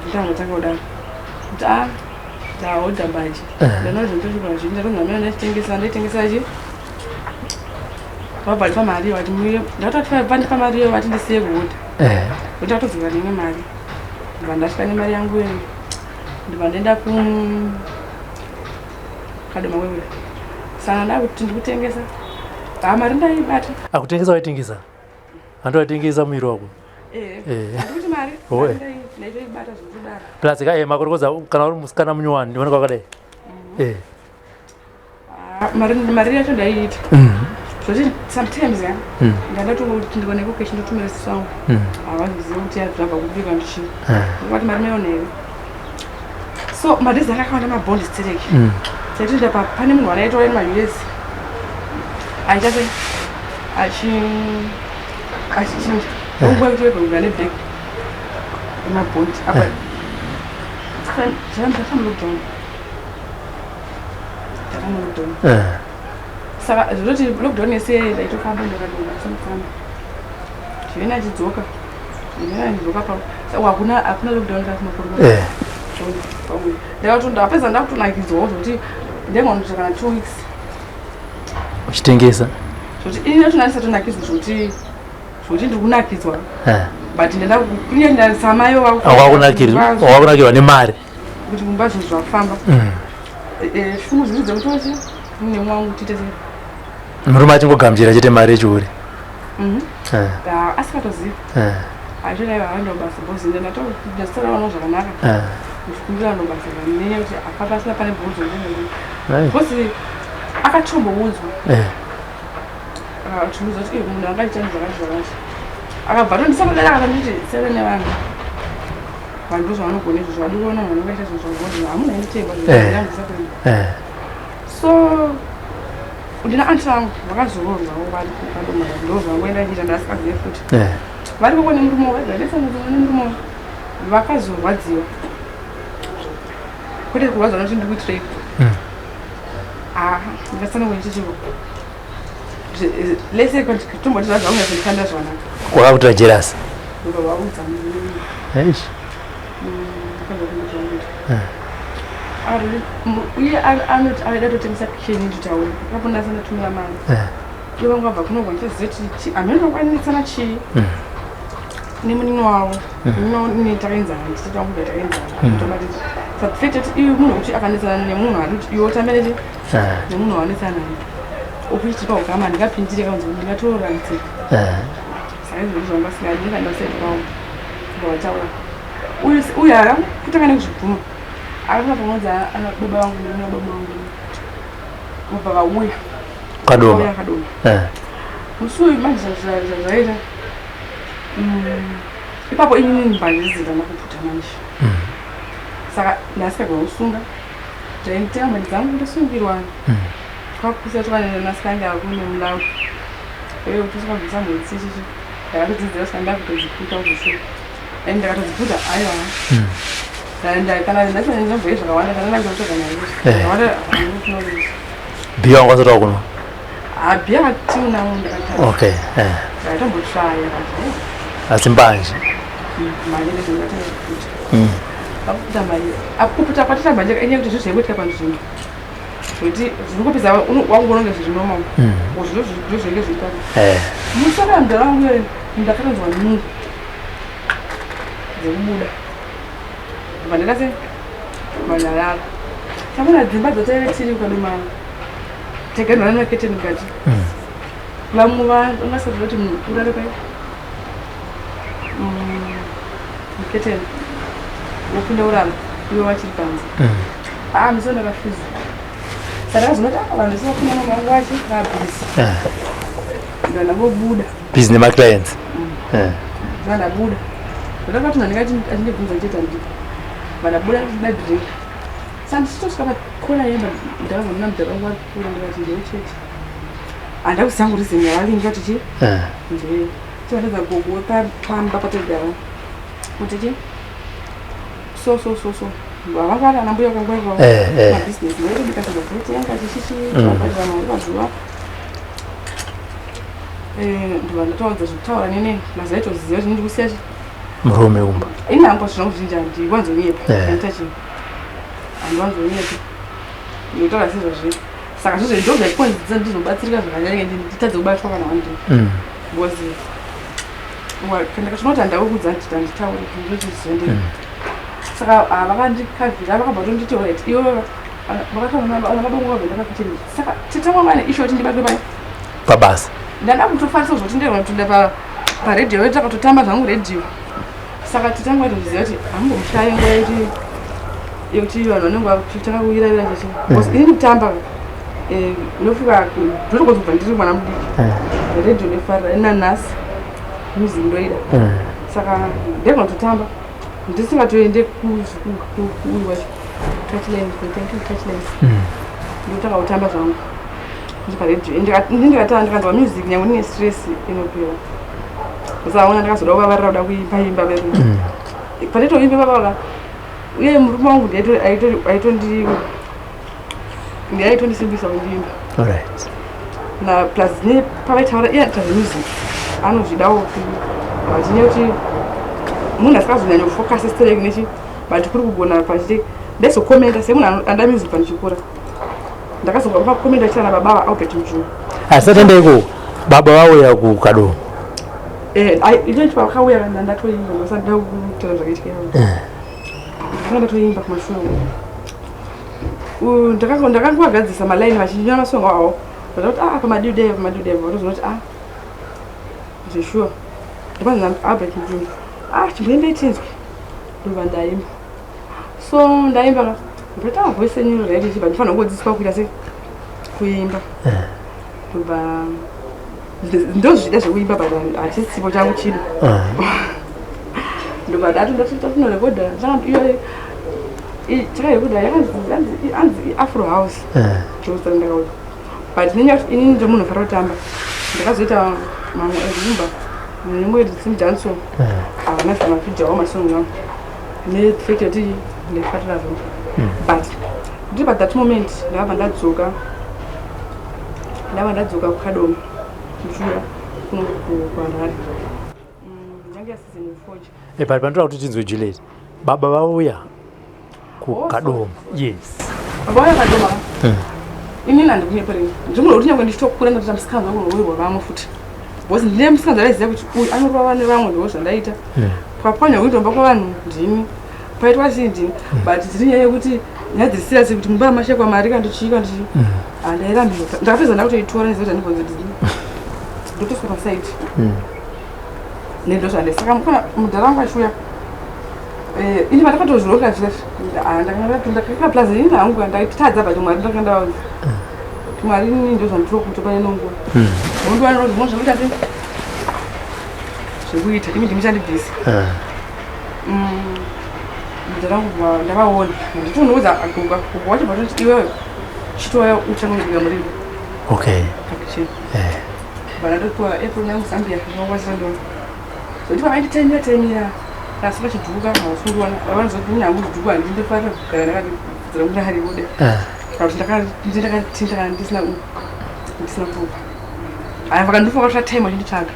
ndangotanga kudaro kuti a ndahodha mbanje. Ndanoa zvinhu tochikora zvinhu ndatonzi ndachitengesa, ndaitengesa chi vabva ndipa mari, vati ndatoti vandipa mari iyo, vati ndisiye kuhodha. Kuti ndatodzokera neimwe mari, ndibva ndasvika nemari yangu iyo, ndibva ndaenda ku Kadoma wewe. Saka ndakuti ndikutengesa, ha, mari ndaibata. Akutengesa, waitengesa, handi waitengesa muviri wako? Andikuti mari Oh. ndaitoibata zvekudaro. Plus ka makorokoza kana uri musikana munyowani ndioneka wakadai. Mari yacho ndaiita zvoti sometimes ya ndandatoti ndikaoneka kechi ndotumira sisi wangu, havazivi kuti zvabva kubika ndichii, ndikati mari maiona here? So madays akakawanda mabhondi stereki. Taitoenda pane munhu wanaitora nemaUS aita sei, achichinja nguva yekuti wegogura nebag emabhondi apa takamulockdown, takamulockdown. Saka zvototi lockdown yese ndaitofamba ndakadonga samufamba, zvivena achidzoka, zvivena achidzoka pa saka hakuna lockdown kasinokorwa. Ndapedza ndakutonakidzwawo zvokuti ndaingonoita kana 2 weeks. Uchitengesa. Zvokuti ini ndacho ndandisatonakidzwa zvokuti ndiri kunakidzwa, but ndenda kunye samaiwo. Wakunakirwa nemari. Kuti kumba zvinhu zvakufamba. Shungu dziri dzekutoti mune wangu tiite sei. Murume achingogamuchira chete mari yechihure? Asikatozivi. Achidai vaenda basa bhozi, ndatoona zvakanaka ndichikumbira ndo basa nenyaya yekuti hapapasina pane bhonzo, because akatomboudzwa, akatiudza kuti munhu angaita zvakati zvakati, akabva tondisanodara, akatonditi seve nevanhu, vanhu ndozvavanogona izvo, zvadi kuona vanhu vangaita zvinhu zvabhozi, hamuna inditemba zvinhu. So ndina anti vangu vakazoroorwawo vari kuKadoma, ndo zvangoenda chiita ndasikazive futi. Vari koko nemurume, vaigaresanaa nemurume, vakazorwadziwa, kwete kurwadziwa nokuti ndikuitirei, ndingatsanangura chichiro lese tomboti zvazvakunyatsondifambira zvakanaka. Wakakutora jealous. Ndobva vaudza. Eish. Uye anoti aida totengesa kicheni nditaure ipapo, ndasanatumira mari. Iye vangu vabva kunogwa, ndichaziva kuti hamene vakwanitsana chii. Nemunin'ina wavo, munin'ina wavo ne takaenzana, nditete wangu bva takaenzana. Tomatiti saka feteti iwe munhu wekuti akanetsana nemunhu haadi kuti iwe utambe nechi nemunhu waanetsana naye, opuchitipa ukama, handingapindire kanzi ndingatoranidzira. Saka izvo ndizvo vasingadi. Ndikaenda kuside kwavo, vataura uyu uyu haana kutanga nekuzvibvuma, akatanga panonzi ana baba vangu nemuna baba vangu, vobva vauya. Kadoma. Vauya Kadoma. Musi uyu manje zvazvaita ipapo, inini mbanje dzindana kuputa manje. Saka ndasikagona kusunga, ndaitenga mari dzangu ndosungirwa. Kwakupisa twananasikanga kune mulau uye kuti usingabvisa mhutsi chichi, ndakatodzidzira saka ndakutodziputa kuzoshuka and ndakatodziputa, aiwa. Kana ndachonzvamboye zvakawanda, kana ndakutotsvaga mari zvakawanda. Bhiya wanga wasati wakunwa? Habhiya atiunawo, ndakatadza. Okay. Ndakatombotraya. Asi mbanje? Mari ndezvandakatanga kuputa. Akuputa mari, akuputa kwatita mbanje inyaya yekuti zvinhu zvaingoitika panzvimbo, zvekuti zvinongopedza wangu unonge zviri normal. Zvino ndo zvinenge zviri pano. Musi wakamudhara wangu iyoyo ndakatonzwa nungo dzekubuda, ndobva ndaita se vandalala tamona dzimba dzataive tiri kuKadoma, taganhura nemaketeni mukati. Vamwe vangasati kuti munhu urare pai muketeni, wopinda urara iwe vachiri panze. Aa, misi ndakafiza, saka ndakazonoti a vanhu vese vapinda mamangu vachi vabusy. Ndandangobuda. Busy nemaclients. Ndandabuda, ndakati munhu andingati achindibvunza ndichiti handiko, vandabuda ndichida drink. Saka ndichitosvika pakona yemba, ndakazonona mudhara wangu ari kukura, ndikati ndewe chete, handakuziva hangu reason yavavinga kuti chi ndee chivatadza gogo pamba patogara kuti chi so so so so vanga vari ana mbuya kanguva ivavo. Mabhizinesi vaitobika sadza, dzaitenga chichichi, vabhadhara mari pazuva. Ndobva ndataudza zvekutaura nene, mazaitoziva kuti ndikusiya chi murume umba. Ini hangu zvangu zhinji handiwanzonyepa. Andiita chinhu, handiwanzonyepa, ndinotaura sezvazviri. Saka zvizvo ndo zvaikonzesa ndizobatsirika zvakanyanya, nditadze kubatwa kana one day because ndakatinoti handakukudza nditi handitauri, ndinochiziva ndini. Saka vakandikavhira, vakabva tonditi right, iwe vakataura nababa vangu, vabva ndakakucheni. Saka tete wangu ane issue yekuti ndibatwe pai pabasa. Ndanda kutofarisa zvoti ndirwa kutoenda paredhiyo, takatotamba zvangu redhiyo. Saka tete wangu vaitoziva kuti hamumbomushayi nguva yekuti vanhu vanenge vachitanga kuiravira chichi, because ini kutamba ndofunga ndotokwanisa kubva ndiri mwana mudiki. Redhiyo ndoifarira, nanhasi music ndoida. Saka ndegona kutotamba ndisingatoende kuuyu wacho Touchline. Ndotanga kutamba zvangu ndiri paredhiyo. Ndikatanga ndikanzwa music, nyange ndine stress inopera. Usaona ndakazoda kuvavarira kuda kuimba imba vedu panditoimba papaka. Uye murume wangu ndiye aitondisimbisa kundiimba. Na plus ne pavaitaura iye anoita zvemusic, anozvidawo, but nekuti munhu asikazonyanya kufocus stereki nechi, but kuri kugona pachiti ndaizokomenta semunhu anoda music. Pandichikura ndakazobva pakomenta chana baba vaAlbert Mujuru. Asi atenda iko, baba vauya kuKadoma? Itochi vakauya ndatoimba, ndasada kutaura zvakaitika. Ndakanga ndatoimba kumashure uku. Ndakangowagadzisa malaini vachinyora masongo avo, ndakuti a pamadudeva pamadudeva, vatozonoti a zveshuwa. Ndapanzi Albert Mujuru, ah, chimboimbai tinzwe. Ndobva ndaimba. So ndaimba ka, ndota voice yenyu ready chiba ndifanira kungodzidziswa kuita sei kuimba. Ndobva ndozvida zvekuimba, but hachisi chipo changu chino. Ndobva ndati ndatinorekodha iyo takarekodha, yakanzi anzi Afro House ndosaka ndakauya. But nenyaya kuti inini ndo munhu unofanira kutamba, ndakazoita mamwe erumba nemwe Zimdancehall. Havana zvamafidhawo masong angu nefact yekuti ndaifarira rumba, but ndiri pa that moment ndakabva ndadzoka, ndabva ndadzoka kuKadoma ndichiuya kuno kuHarare. Yange yaseason yefoja. But pandoda kuti tinzwe, Juliet, baba vauya kuKadoma, yes? Baba vauya Kadoma. Inini handikunyeperei, ndiri munhu wekuti nyange ndichitokura ndatoita musikanzwa kuroorwa vamwe futi. Because ndine musikana zvandaiziva kuti uyu anorova nevamwe ndo zvandaita. Pakapwanywa window mba kwavanhu ndini. Paitwa chii ndini. But dziri nyaya yekuti nyaya dziri serious kuti mumba mashekwa mari kandichii kandichii. Handairambiwa. Ndakapedza ndakutoitora ndiziva kuti handibvunze ndini. Ndotoswa pasaidi. Nendozvandai. Saka mukana mudhara wangu achiuya. Eh, ini pandakatozvironga zviya ndakaka plus ini hangu ndaitadza but Mwari ndakanga ndaudza. Mwari ini ndozvandiri kuita pane nonguva. Mondiwanira zvimwe zvekuita sei? Zvekuita imi ndimi chandibvisa. Mudhara wangu ndavaona. Nditonoudza gogo gogo wacho vatoti iwewe chitouya uchanobika muriwo. Okay. Pakitchen. Bana ndopiwa apron yangu Zambia ndinokwanisa ndona. Zvekuti pavainditaimira taimira asi vachidhuka havasundiwana vanozoti ini hangu dhudhuka handii ndofarira kugara ndakabvunzira kuti ndakaribude. Kana kuti ndakati ndakati ndisina ndisina kuruka. Aya vakandifa vakatora time vachinditsvaga.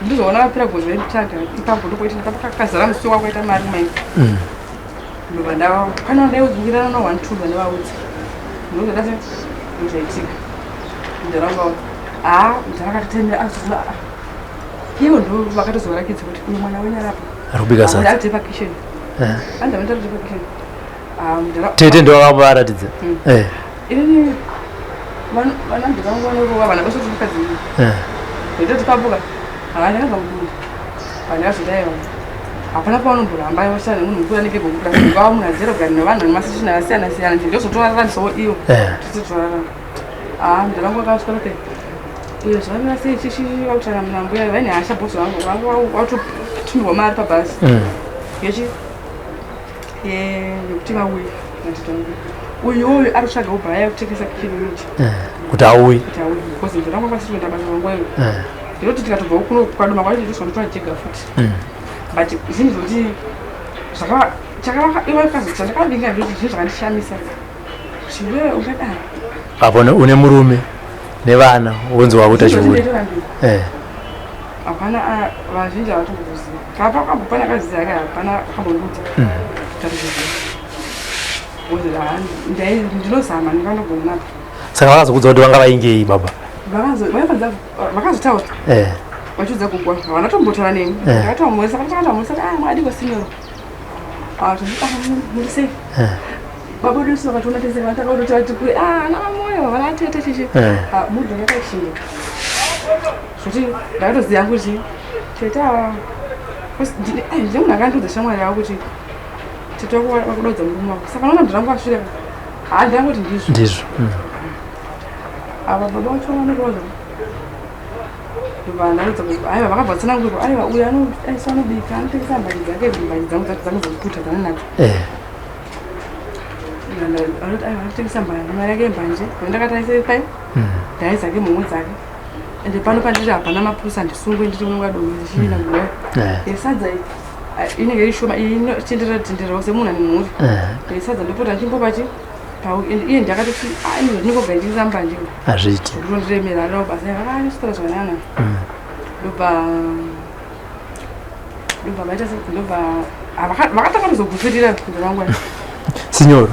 Ndizoona vapera gozi vainditsvaga ipapo ndopoita ndakazara musi wakaita mari mai. Ndobva ndava kana ndaiudzingirana na 1 2 vandivaudza. Ndozvada se ndozvaitika. Ndaramba ah ndakatotemera azozva ivo ndo vakatozovarakidza kuti uyu mwana wenyu arapa. Ari kubika sadza. Ari pa kitchen. Eh. Anda vanoita kuti pa kitchen. Ah mudhara. Tete ndo vakavaratidza. Eh. Inini vana mudhara vangu vanorova vana vese kuti mukadzi uyu. Eh. Ndoita kuti pabuka. Haa ndakabva mudumbu. Vanhu vazodaiwa. Hapana pavanomboramba vashanda nemunhu mukuru anenge gokura. Ngava munhu azere kugara nevanhu vane masituation akasiyana siyana. Ndozotoraramisawo iyo. Eh. Tichitorarama. Ah mudhara wangu akasvika kuti uyo zvavamira sei chichi vakutaura nambuya vaine hasha bhosi vangu vangu vatotumirwa mari pabhazi. Yechi yekuti vauye natete vangu. Uyu uyu ari kutsvaga ubhaya yekutengesa kitchen unit. Kuti auye. Kuti auye because mudhara wangu akasiri kuenda basa panguva iyo. Ndinoti tikatobva kuno kwadoma kwacho tozondotora jega futi. But zvinhu zvekuti zvakava chakavaka iwe kazi chandakavinga ndoti zvinhu zvakandishamisa. Kuti iwewe ungadaro. Apo une murume nevana wonzi wakuita Zvinhu chihure. zvinoita Eh. Hapana vazhinji havatomboziva. Kana pakambopana akaziva hake hapana akambondiudza. Tatozviziva. Because ndinozama ndinganogona napo. Saka vakazokuudza kuti vanga vaingei baba. Vakazotaura. Eh. Vachiudza gogo havana tombotaura neni. Eh. Ndakatomurisa ndakatomurisa ah mwadiko sinyoro. Ah tozvita muri sei? Eh. Baba dusu vakatoona tese vatanga kutoti vati kuri ah ana moyo vana tete chichi. Eh. Ah munhu yakachinja. Zvekuti ndakatoziva kuti tete ava ndine munhu akandiudza shamwari yavo kuti tete wako vakudaudza murume wako. Saka unoona mudhara wangu asvira. Haa ndangoti ndizvo. Ndizvo. Ava baba vacho vanoroza. Ndobva ndaudza kuti aiwa vakabva vatsanangurwa aiwa uyu aisa anobika anotengesa mbanje dzake mbanje dzangu dzangu dzekuputa dzanonaka. Eh. Anoti aiwa anotengesa mbanje mari yake mbanje ndakati aise pai ndai dzake mhomho dzake. Ende pano pandiri hapana mapurisa handisungwe ndiri unongadonhe ndichiina nguva. Eh. Yesadza iyi inenge iri shoma iyi inotenderera tendererawo semunhu ane mhuri. Eh. Yesadza ndopota ndichimbopa chi pau ende iye ndakatoti ah ini zvandinongobva nditengesa mbanje. Hazviiti. Zvokutondiremera ariwo basa akaniswera zvakanaka. Ndobva ndobva vaita se ndobva vakatanga kuzogutsurira mangwana. Sinyoro.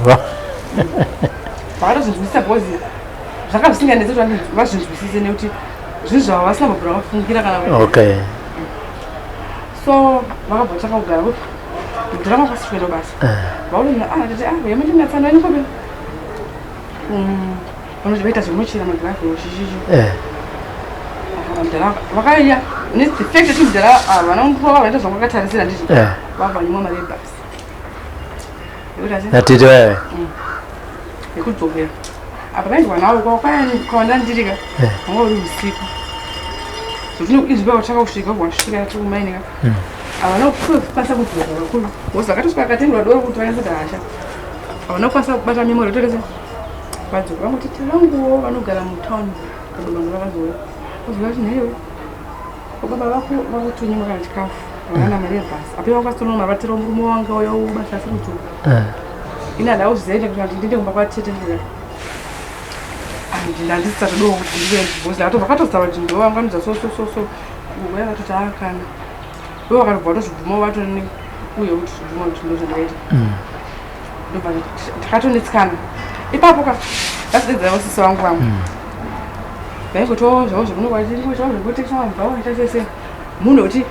Vakatozvinzwisisa because zvanga zvisinganetsi kuti vazvinzwisise nekuti zvinhu zvavo vasina kumbobvira vafungira kana kuti. Okay. So vakabva vatanga kugara kuti mudhara wangu asiri kuenda kubasa. Vaona ah ndati ah yamandinatsana venyu kobe. Vanoti vaita zvekunochera magravhero chichichi. Eh. Mudhara vakauya ne the fact kuti mudhara havana kundirova vaita zvavakatarisira ndizvo. Eh. Vabva nyimwa mari yebhasi. Yekuti asi Natete vaya. yekudzokera. Apa vaendwa navo kwawanda ndirika. Eh. Wanga uri usiku. Zvekuti izvi pavatanga kusvika wasvika tiri kumainika. Havana kukwanisa kudzoka vakuru. Because vakatosvika vakatendwa doro kuti vanyatsoita hasha. Havana kukwanisa kubata memory yotorese. Vadzoka vangoti tete vanguwo vanogara mutown. Kadoma ndo vakazouya. Vazouya kuti nhaiwe. Baba vako vakutonyimwa kana chikafu. Havana mari yebhasi. Apa ivo vakasitoona mavatiro murume wanga uya basa asiri kudzoka. Eh. Ini handau kuziva kuti ndiende kumba kwatete ndika. Handisisatodawo kuti ndiende because ndakatobva vakatotaura kuti ndovanganidza so so so so. Gogo yakatoti akana. Ivo vakatobva vatozvibvuma vatoni uye kuti zvibvuma kuti ndo zvandakaita. Ndobva takatonetsikana. Ipapo ka ndazodedzera vasisi vangu vamwe. Vaingotowo zvavo zvekunokwatinoitawo zvekutengesa mabhawa ita sese munhu wekuti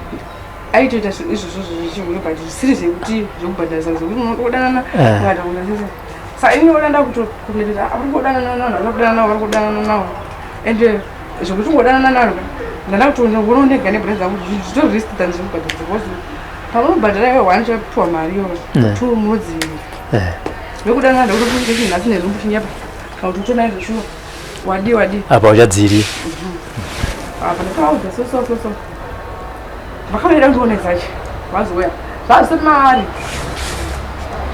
aitoita izvozvo zvechihure but zvisiri zvekuti zvekubhadharisa zvekuti unodanana ukada kuita sese. Saka ini oda ndakutokuita vari kudanana navanhu vari kudanana navo vari kudanana navo and zvekuti ungodanana navo ndanda kutoona ndega nebrain dzangu zvitori risk than zvekubhadharisa because pamunobhadhara iwe one chapiwa mari iyoyo two munodzivirira vekudanana ndekuti nhasi nezvimbu chinyepa kana kuti utonaye zveshuwa wadii wadii apa uchadziri apa ndakaudza so so so so vakavaida kundiona zachi vazouya zvazvisati maari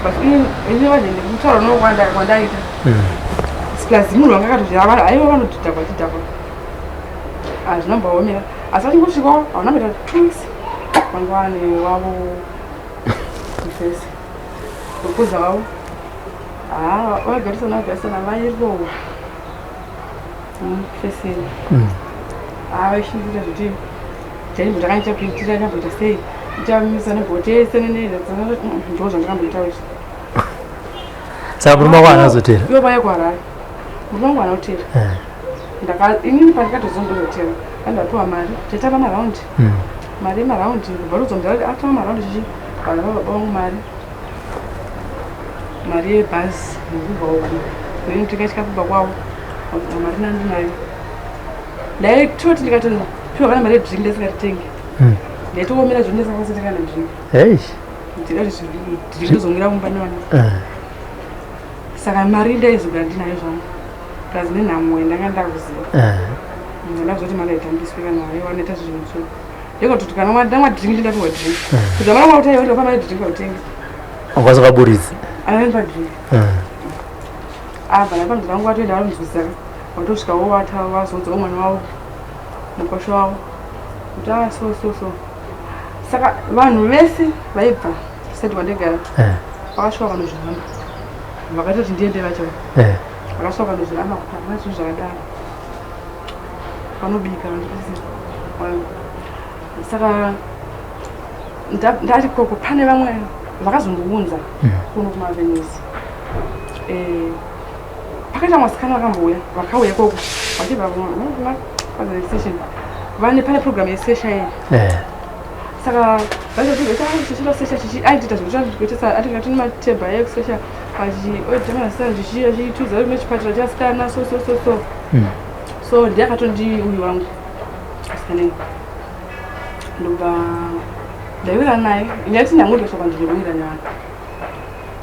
but ini vaje ndikutaura no kwandaita plus munhu wanga akatoti aiwa vanodhidhakwa dhidhakwa hazvinombaomera asi vachingosvikawo hauna kuita 2 weeks vanga vane wavo mufesi kukuza wavo haa vagarisana vagarisana vairohwa mufeseni. Haa vaishingira zvekuti jaimbo ndakanga ndichapindira ndamboita sei ndichamisa nebhotese ndo zvandakamboita izvi. Saka murume wako haana kuzotera? Ivo vaya kuHarare, murume wangu haana kutera. Inini pandikatozondozotera andapiwa mari taitamba maraundi, mari yemaraundi kubva ruzonzi atamba maraundi chichi vanhu vababa vangu mari mari yebhazi nekubva uku kuinotenga chikafu kubva kwavo mari nandinayo ndaitoti ndikatopiwa kana mari yedrink ndisingatitengi. Ndaitoomera zvinhu ndisingakwanisi kutenga kana drink. Hey. Ndikati drink ndozomwira kumba nevana. Saka mari ndaizogara ndinayo zvangu plus nenhamo yandanga ndakuziva. Ndakuzoti mari haitambiswi kana wanoita zvinhu so ndikatoti kana ndamwa drink ndindapiwa drink kuti amana mwa kuti aiwa mari drink autengi. Wakwanisa kaburitsa. Anopa drink. Abva napamudzi vangu vatoenda vanonzwisisa vatosvika vovata vazonzwa mwana wavo mukosho wavo kuti a so so so. Saka vanhu vese vaibva side kwandegara vakasvika vanozviramba vakatoti ndiende vacho vakasvika vanozviramba kuti hakuna zvinhu zvakadaro vanobika vanhu. Saka ndati koko pane vamwe vakazondiunza kuno kumavenues. Pakaita vasikana vakambouya vakauya koko vachibva session vane pane program yesesha iyi. Saka vaitotichida sesha chichi aitoita zvekuita atinga tine matebha ekusesha achiodhamasana chichi achituza nechipatara chasikana so so so so. So ndiye akatondi uyu wangu asikanei ndobva ndaiwira naye ndati ndangondosvaka ndinokuwira nevanhu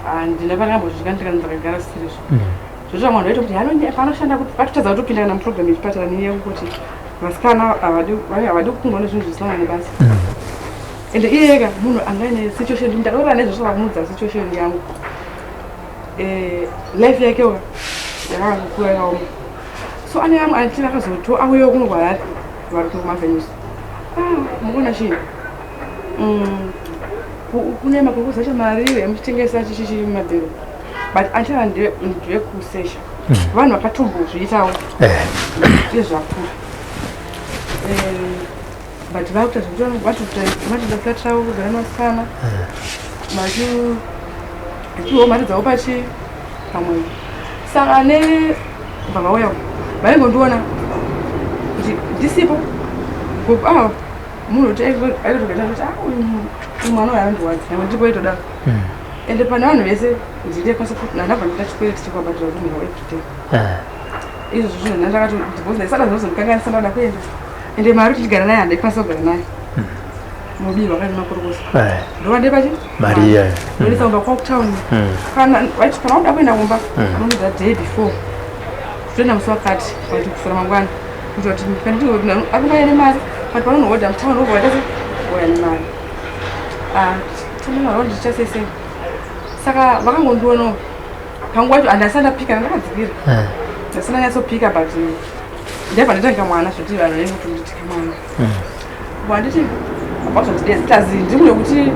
handina pandakambosvika ndakagara sirizvo zvozvo vamwe vanhu vaita kuti panoshanda kuti vatotadza kutopinda kana muprogram yechipatara nenyaya yekuti vasikana havadi kukundwa nezvinhu zvisina nebasa. Ende iye ega munhu anga aine situation ndakaura nezvozvo vakumudza situation yangu. Life yakewo yakangokura yakaoma so ane vamwe anti vakazoto auyewo kuno kuHarare vari kuno kumavenues. Mukuona chii kune makukuza chamari emuchitengesa chichichi mabhero but anti ava ndevekusesha vanhu vakatombozviitawo iye zvakura but vakuita zvekuti vatoita flat ravo kugara nevasikana vachipiwawo mari dzavo pachi pamwedzi. Saka nebva vauya vaingondiona kuti ndisipo munhu kuti aitotokaita kuti uyu mwana uyu anondiwadza nyangwe ndiripo itodaro. Ende pane vanhu vese ndinekwanisa ndabva ndaita chikwereti chekuvabhadhira room yavo everyday. Izvozvo zvinhu ndandakati because ndaisada zvozondikanganisa ndada kuenda ende mari kuti ndigara naye handaikwanisa kugara naye mubirwa kani makorokosa ndova ndepachi mari iyayo. Ndoendesa kumba kwakutown kana vaiti kana uda kuenda kumba unondiudza day before toenda musi wakati kana kuti kusora mangwana kuitira kuti kana arikumbaya nemari but panonohodha mutown wobva waita se wauya nemari tinomaraundi ndichita sei sei. Saka vakangondionawo panguva yacho handasati ndapika ndakadzikira ndasina nyatsopika but ndaibva ndaita mwana zvekuti vanhu vanenge kutonditi mwana wanditi vazondidedza plus ndiri munhu wekuti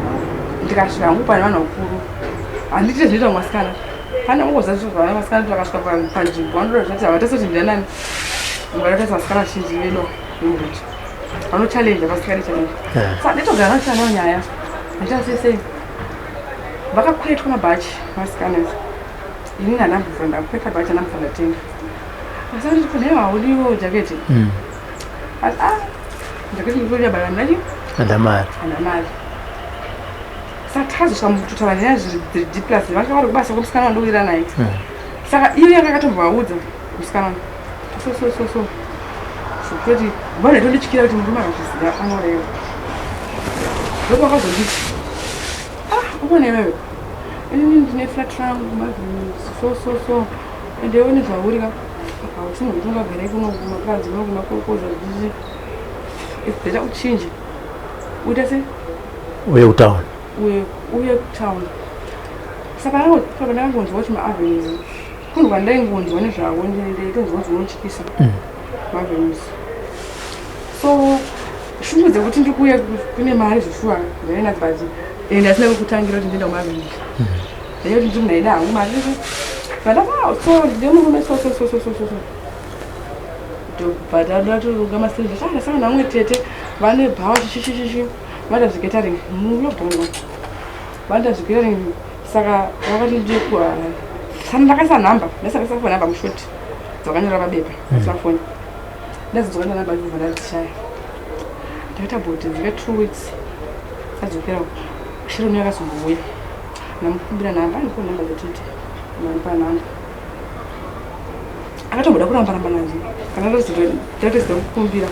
ndikasvika hangu pane vanhu vakuru handiti zvinoita mwasikana pane ungoziva zviro zvavana vasikana kuti vakasvika panzvimbo vanotoda zvati havatarisi kuti ndianani vanotarisa vasikana vazhinji vedu vemuruti vanochallenge vasikana challenge. Saka nditogara nacho nyaya ndaita sei sei vakakweretwa mabhachi vasikana inini handambobva ndakweta bhachi handambobva ndatenga. Asi nditi kune haudiwo jaketi. Ati ah, jaketi ndikuda baba ndati Handina mari. Handina mari. Saka takazosvika mukutotaura nyaya dziri deep plus vanga vari kubasa kwemusikana wandowira naye. Saka iyo yanga akatombovaudza musikana so so so so. Zvekutoti vanhu vatondityira kuti murume akazviziva anoreva. Ndokwakazonditi ah ukona iwewe inini ndine flat rangu mavenues so so so ende iwe nezvauri ka hausi munhu kuti ungagare kuno kumapanzi kuno kumakokoza zvichi it's better uchinje uite se Uye kutown. Uye uye kutown. Saka papa ndakangonzwa kuti maavenues kunhu kwandaingonzwa nezvavo ndaitonzwa kuti unotyisa maavenues. So shungu dzekuti ndikuuya kune mari zveshuwa ndainadzo but ende asina kukutangira kuti ndienda kumaavenues. Ndaida kuti ndiri munhu aida hangu mari but so ndine murume so so so so so so so ndobva ndatoruka masiri ndasangana vamwe tete vane bhawa chichichichichi vanoita zvecatering mulockdown vanoita zvecatering. Saka vakati ndiye kuHarare. Saka ndakaisa nhamba, ndasakaisa phone namba mushoti dzakanyora pabepa pasina foni. Ndazidzoka namba ndobva ndadzishaya. Ndakaita bhodhi dzika 2 weeks adzokera. Sharon yakazongouya, ndamukumbira nhamba, andipo nhamba dzatete, mandipa nhamba. Akatomboda kuramba ramba nadzo kana ndatozida kukumbira,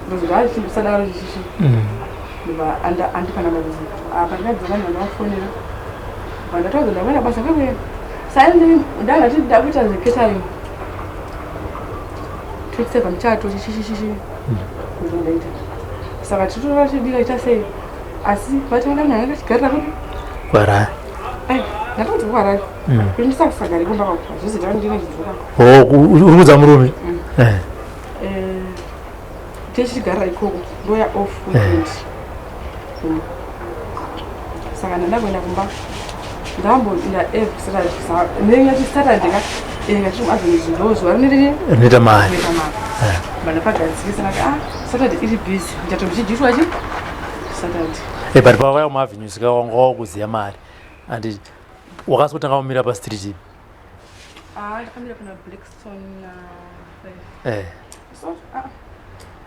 ndozoti achisadaro chichichi ndobva andipa namba idzi. Apa ndakadzoka, ndavafonera, bva ndataudza ndakuenda basa kwekwe. Sai ndangati ndakuita zvecatering, totiseva muchato chichichichichi ndondaita. Saka titora chidira ita sei, asi vati vada munhu anenge achigarira kupi? Kuharare. Ai, ndatoudza kuHarare kuti ndisasagare kumba kwako, hazvizi ndine chidzoka. Oh, uri kuudza murume? Tichigarira ikoko, ndoya off weekend. Saka ndanda kuenda kumba, ndamboinda every Saturday. Ndingati Saturday ka ngatiri muavenues, ndo zuva riniriri rinoita mari. Rinoita mari. Vandapagadzikisa ndati ah, Saturday iri busy, ndichato ndichidyiswa chi Saturday. But pawaya muavenues ka wanga wakuziya mari and wakazotanga kumira pastreet ipi? Ah, ndakamira pana Blackstone na five. So ah,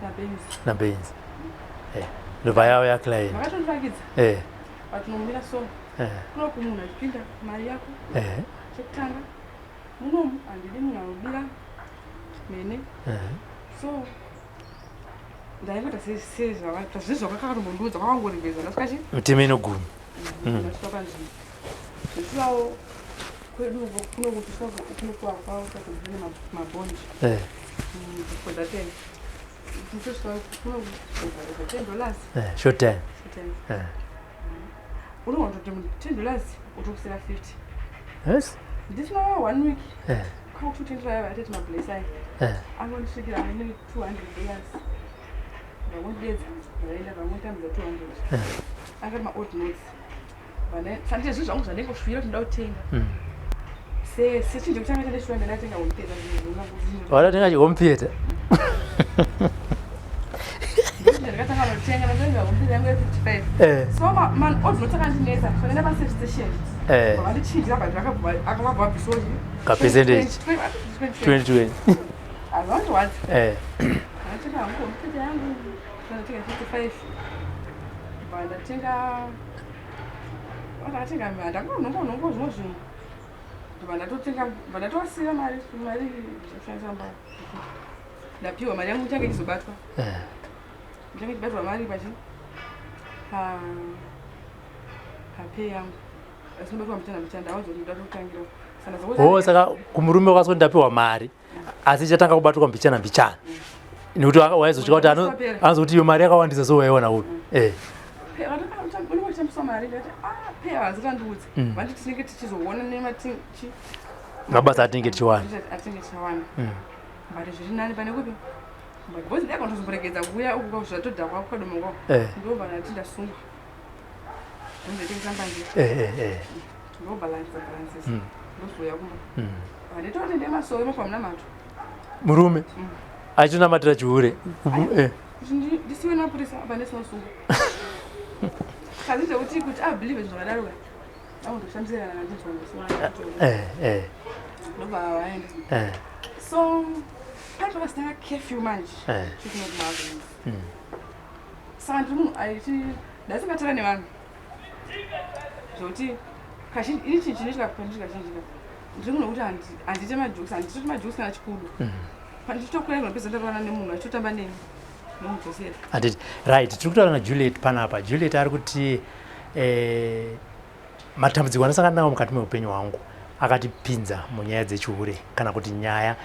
naBenz. NaBenz. Ndobva yauya client. Vakatondirakidza patinomira so kuno kumunhu achipinda mari yako. Chekutanga, munomu handidi munhu anobira mene. So ndaingoita sezvazvizvi zvakakatombondiudza kwakangorembedza ndasvika chi Mitemo inoguma. Ndasvika panzvimbo ndosvikawo kwedu uko kuno kutisvika kunokuwa kwakune mabhondi for that time ndosvika kuno kubhadharisa $10. Short time. Short time. Unogona kutoti $10 utokusira 50. Ndisina one week kwakutotendera vateti mablesai angondisvikira ane $200, vakondidedza, vaenda vangonditambidza 200. Angati maold notes sandite zvinhu zvangu zvandingoshuvira kuti ndoda kutenga. Sechinhu chekutanga chandishuva, ndandatenga home theatre. Wadatenga chihome theatre? Ndakatanga kutenga, ndatenga home theatre yangu ye55. So maold notes akandinetsa, so ndaenda paservice station. Vandichinjira, but akavabva vabvisawo Kapercentage. 2020. Hazvandirwadza. Ndatenga hangu home theatre yangu, ndatenga 55, bva ndatenga, ndakatenga, ndangonhongo nhongo zvimwe zvinhu, ndobva ndatotenga, bva ndatowasiya mari mari zvekushandisa mba. Ndapiwa mari yangu ichange ichizobatwa ichange ichibatwa mari pachi pa papay yangu, asi inobatwa mbichana mbichana. Ndawanza kuti ndatotangira. Oh, saka kumurume wakazoti ndapiwa mari asi ichatanga kubatwa mbichana mbichana nekuti waizotya kuti anozokuti iyo mari yakawandisa, so waiona upi? Unenge uchitambiswa mari, ndati ah, pay hazitandiudza. Vanditi tinenge tichizoona nemachi Mabasa atinenge tichiwana. Atinenge tichiwana. But zviri nani pane kupi, but because ndakona kuzomboregedza kuuya uku zvatodhakwa kwadoma kwako. Ndobva ndati ndasungwa, ndozotengesa mbanje. Ndobhalansisa bhalansisa, ndozouya kumba. Handitoti ndemasowe mapamunamato. Murume achitonamatira chihure? Kuti ndisiwe nemapurisa apa ndisinosungwa kazi zvekuti kuti abelieve zvakadaro ka angondoshandisira kana ndinzwa ndosiwa. Ndobva vaenda. So Pane pakasitanga curfew manje. Eh. Chikuno kumavenues. Saka ndiri munhu aiti ndasingatara nevanhu. Zvokuti kazhinji ini chinhu chinoitika pandiri kazhinji ka. Ndiri munhu wekuti handiite majokes, handitoti majokes kana chikudo. Pandichitokura ndinopedza ndarowana nemunhu achitotamba neni. Ndomudzosera. Handiti. Right, tiri kutaura naJuliet panapa. Juliet ari kuti matambudziko andasangana nawo mukati meupenyu hwangu akatipinza munyaya dzechihure kana kuti nyaya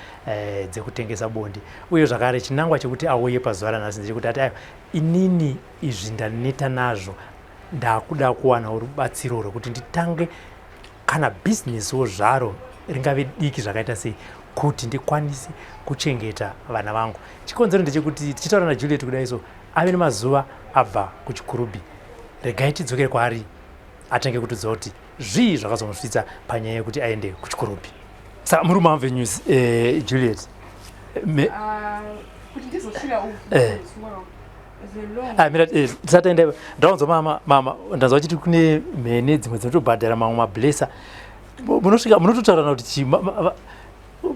dzekutengesa bonde. Uye zvakare chinangwa chekuti auye pazuva ranhasi ndechekuti ati aiwa, inini izvi ndaneta nazvo, ndakuda kuwanawo rubatsiro rwekuti nditange kana bhizinesiwo zvaro ringave diki zvakaita sei kuti ndikwanise kuchengeta vana vangu. Chikonzero ndechekuti tichitaura naJuliet kudai so ave nemazuva abva kuChikurubi. Regai tidzokere kwaari atange kutiudza kuti zvii zvakazomusvitsa panyaya yekuti aende kuChikurubi. Saka muri muAvenues, Juliet. Kuti ndizosvika uku, Mira, tisati taenda, ndaunzwa mama, mama, ndanzwa vachiti kune mhene dzimwe dzinotobhadhara mamwe mablesser. Munosvika munototaurana kuti chii,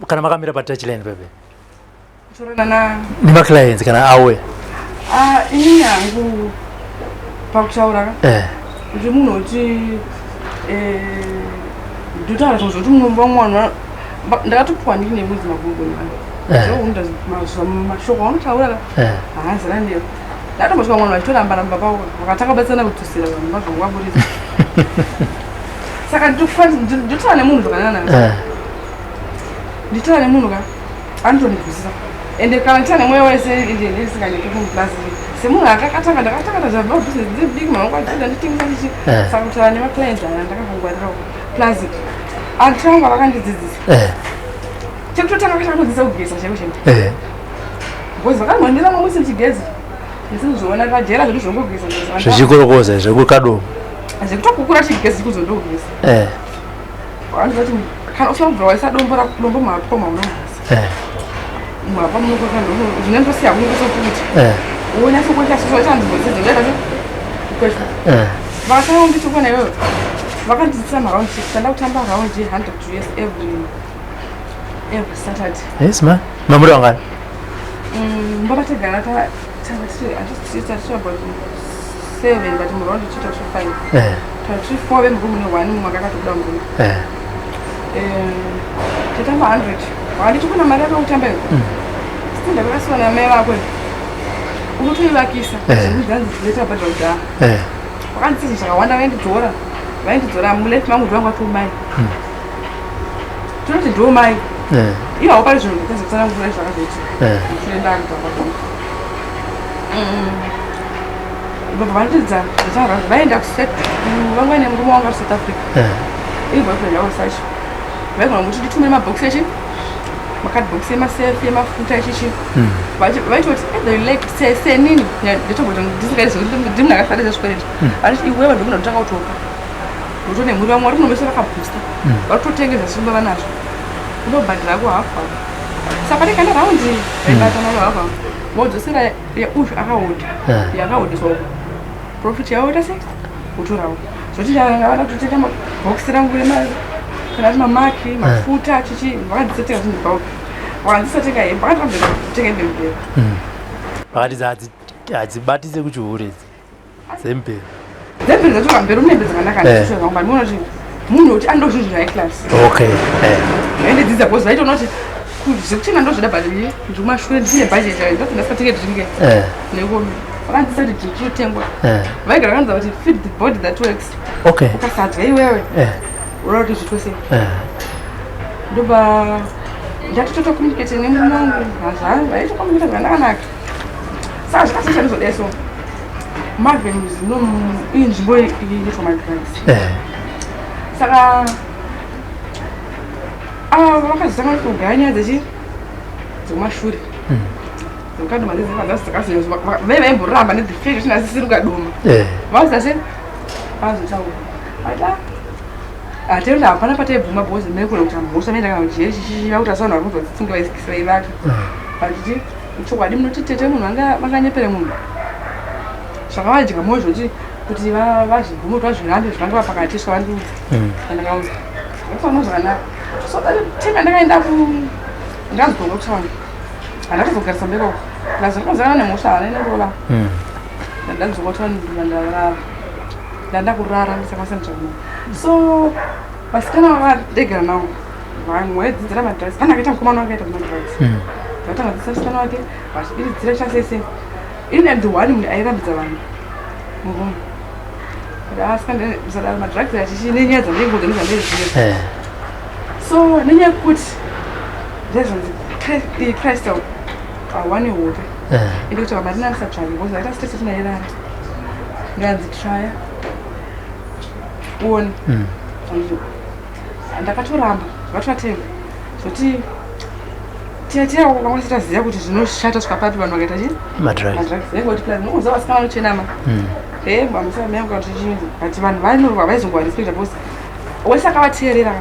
kana makamira patouchline pepe? Kutorana na nemaclients kana auya? Inini hangu pakutaura ndiri munhu wekuti ndotaura zvinhu zvekuti mumwe vamwe vanhu ndakatopuwa ndiri nemwedzi magogo nevanhu. Zvinounda mashoko aunotaura ka, haazana newe. Ndatombosvika vamwe vanhu vachitoramba ramba pavo, vakatanga kubatsirana kudzosera vanhu vazvo vaburitsa. Saka ndotaura nemunhu zvakanaka. Nditaura nemunhu ka, anotondinzwisisa. Ende kana nditaura nemwoyo wese, ende ndisinganyepi plus semunhu akatanga, ndakatanga tazvabva business dziri diki, mama wangu achida nditengesa ndichi. Saka kutaura nemaclients aya ndakakungwarira plus aunty vangu vakandidzidzisa. Chekutotanga vakatanga kundidzidzisa kugeza chaiko chaiko. Because vakambondira mumwe musi ndichigeza. Ndisizviona pajera zvedu zvongogeza geza. Zvichikorokoza zvekukadoma. Zvekutokukura chigezi kuzondogeza. Vanoti kana usina kubvira waisa dombo rako, dombo muhapwa maunogeza. Muhapwa munokoka zvinondosiya kunokusokuti. Wonyatso kuita soso chanzi dzidzi ndaita se kukweshwa. Vakatanga kunditukana iwewe. Vakandidzidzisa maround 6, tanda kutamba round 100 US every Saturday. Yes ma. Mamuri wangani? Mbabategara ta tanga tiri hatisi tiri about 7 but muround tichiita tiri 5. Tiri 4 vemurume ne 1 mumwe akatobuda murume. Tatamba 100. Handiti kuna mari yako kutamba iyo. Sitenda vakasiwa namai vako. Unotoivakisa. Zvinhu zvinhu bhadhara kudhara. Vakandidzidzisa zvakawanda, vaindidzora. Vaindidzora mulife mangu ndovangu vatoo mai. Tinoti ndiwo mai. Ivo haupari zvinhu ndikazotsanangura zvakazoitika. Mushure ndakuta kwazvo. Baba vandidzidza zvataura vaenda vanga vaine murume wanga South Africa. Iri boyfriend yavo sacho. Vaigona kuti nditumire mabhokisi echi makadhibhokisi emasefi emafuta echichi. Vaitoti either you like senini nditomboti ndisingaiti ndiri munhu akasada zvezvikwereti. Vanoti iwewe ndokuna kutanga kutopa. Ndotone mhuri vamwe vari kunomesa vakabooster. Vari kutotengesa simba vanazvo. Unobhadhara ko half half. Saka pane kana round vaibata naro half half. Vodzosera yeuzvo akahodha. Yakahodhiswa uko. Profit yavo ita sei? Kutorawo. Zvoti ndavada kutotenga mabhokisi rangu rema kana kuti mamaki, mafuta, chichi vakandisateka zvinhu bulk. Vakandisateka hembe, vakandira kutenga hembe mubhero. Vakati hadzibatise kuchihure idzi. Dzemberi. Dzemberi dzacho mberi mune hembe dzakanaka ndizvo zvangu but munoona kuti munhu kuti anoda zvinhu zve high class. Okay. Vaindidzidza because vaitoona kuti zvekuchena ndozvida but ndiri kumashure ndine budget yayo ndoti ndasatenge drink. Nekomi. Vakandidzidza kuti drink inotengwa. Vaigara vakandiudza kuti feed the body that works. Okay. Ukasadya iwewe. Unoda kuti zviitwe sei? Ndobva ndatototo communicate nemurume wangu hazvangu vaitokommunicate zvakanaka. Saka zvakasisha ndizodai so. Mavenues no inzvimbo inoitwa madrugs. Saka vakazotanga kugaya nyaya dzechi dzekumashure. Dzekukadoma dzakazonyanya vai vaimboramba nethe fact kuti ndasisiri kukadoma. Vazoita sei? Vazotaura. Vati hatenda hapana pataibvuma because maikona kuti mhosva maenda kana kujeri chichichi vakuti asi vanhu vari kunzwa tsitsi kunge vaivaka. Vachiti chokwadi munoti tete munhu vanganyepere munhu. Zvakavadya mwoyo zvekuti kuti vazvibvume kuti vazvirambe zvavanga vapakatiswa vandiudza. Vandakaudza. Zvakafanana zvakanaka. So that time yandakaenda ku ndakazodonga kutaura. Handatozogarisa mberi uko. Plus ndakazana nemhosva hana inorova. Ndanzokotwa ndarara. Ndandakurara ndisakwanisa kutsvaga. So vasikana vavadegara navo vamwe vaidzidzira madrugs. Kana akaita mukomana wake aita madrugs. Vatanga kudzidzisa musikana wake vachibiridzira chasese. Ini am the one munhu airambidza vanhu muroom. Asi kana madrugs achichi nenyaya dzandaingoudza nezvandaiziva. So nenyaya yekuti ndezvanzi Crystal hawane hope. Ende kuti mari nandisatsvage because ndaita stress kuti ndairara. Ndanzi trya uone. Ndakatoramba zvakatora time zvoti tiya tiya vamwe taziva kuti zvinoshata svika papi vanhu vakaita chii Madrugs. Madrugs. Nengoti plus unoziva vasikana vanochenama. Vamusa mai vangu kuti chii but vanhu vanorwa vaizongova respect because wese akavateerera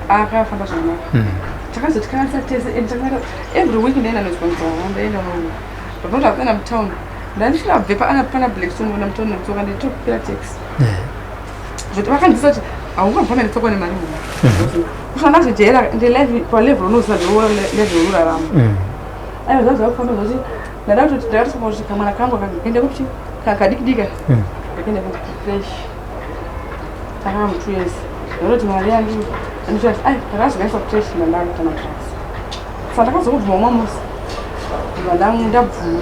akafamba zvakanaka. Takazotikanganisa tese and takaita every week ndaenda nozvanzwa ndaenda no ndabva ndapinda mutown ndandisingabve pana Blackstone kuenda mutown netsoka nditokwira taxi. Zvoti vakandidzidzisa kuti haungabva netsoka nemari muno. Kusvika ndazvijaira ndelife palevel unoziva ndo level urarama. Aiwa zvanga zvakufamba zvoti ndada kutoti ndakatosvika kuti kamwana kangu kaenda kuchi kadikidika kakaenda kucreche takava mu 2 years ndakatoti mari yangu anditi ai ndakazokaisa kucreche ndandakuita madrugs. Saka ndakazobvuma umwe musi ndibva ndabvuma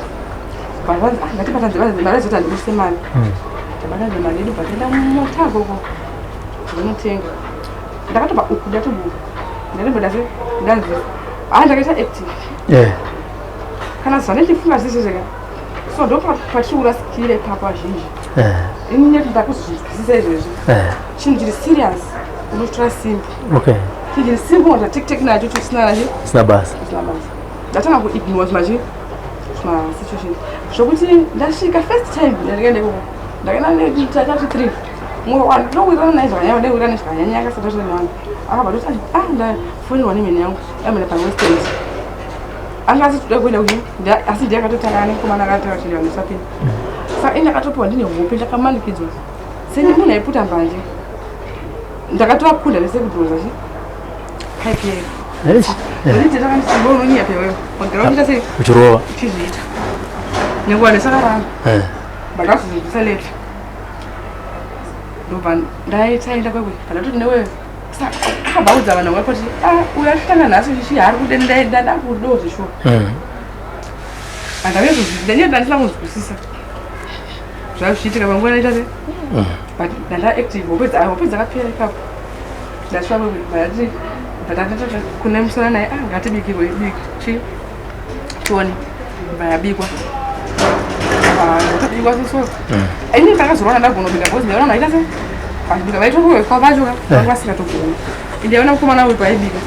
vanzi ah ngatibatanidze mari aizoti handibudise mari tabatanidza mari yedu bva taenda mumota ikoko ndinotenga ndakatobva uku ndatobuda ndatobuda se ndanzi ah ndakaita active kana zuva ndichifunga zvese zvega so ndo patiri kurasikira ipapo vazhinji. Ini neti ndakuzozvinzwisisa izvezvi. Chinhu chiri serious unotora simple. Chinhu chiri simple unota tek tek nacho chisina nacho Sina basa. Isina basa. Ndatanga kuignore zvimachi zvimasituation zvokuti ndasvika first time ndakaenda ikoko ndakaenda tatati three mumwe wandinowirirana naye zvakanyanya ndaiwirirana zvakanyanya akasati atore nevanhu akabva toti ah ndafonerwa nemhene yangu yamhene paWest End anga asi toda kuenda kuchi asi ndiye akatotanga nemukomana akatanga kuenda vanhu vasapinda. Saka ini ndakatopiwa ndine hope ndakamanikidzwa seni munhu aiputa mbanje ndakatovakunda vese kudhonza chi pipe yeyo. Eish. Unonyepa iwewe wagara uchiita sei? Uchirova. Uchizviita nenguva nesakaramba. Ndakazozvibvisa later ndobva ndaitaenda kwekwe pandatoti newe akabva audza vanhu vamwe kuti ah uyu achitanga nhasi chichi haari kude ndakudewo zveshuwa. Handavezozvidanyaya ndandisina kunzwisisa zvazvichiitika panguva ndaita se but ndanda active hope hope dzakapera ipapo ndasvika kwekwe ndati bva kune musana naye ah ngatibikirwe biki chi tione bva yabikwa ndotobikwa soso ini ndakazorwana ndagona kubika because ndaiona vanhu vaita se vachibika vaitokuwekwa vacho ka vanga vasingatogoni ndaiona mukomana uyu paaibika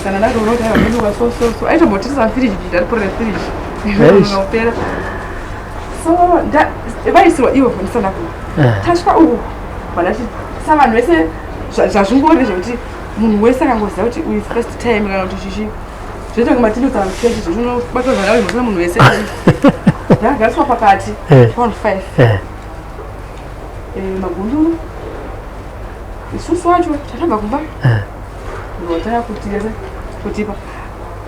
saka ndatoona kuti aiwa ndobikwa so so so aitombotitisa firiji ndariporera firiji kupera so vaisirwa ivo ndisana kuva tasvika uku vandati sa vanhu vese zvazvingori ndezvekuti munhu wese akangoziva kuti uyu first time kana kuti chichi zvoita kunge matinotaura muchechi zvochinobatwa zvakadaro zvosina munhu wese ndakagariswa pakati round five. Magunduru isusu wacho tatabva kumba ndotaya kutiyese kutipa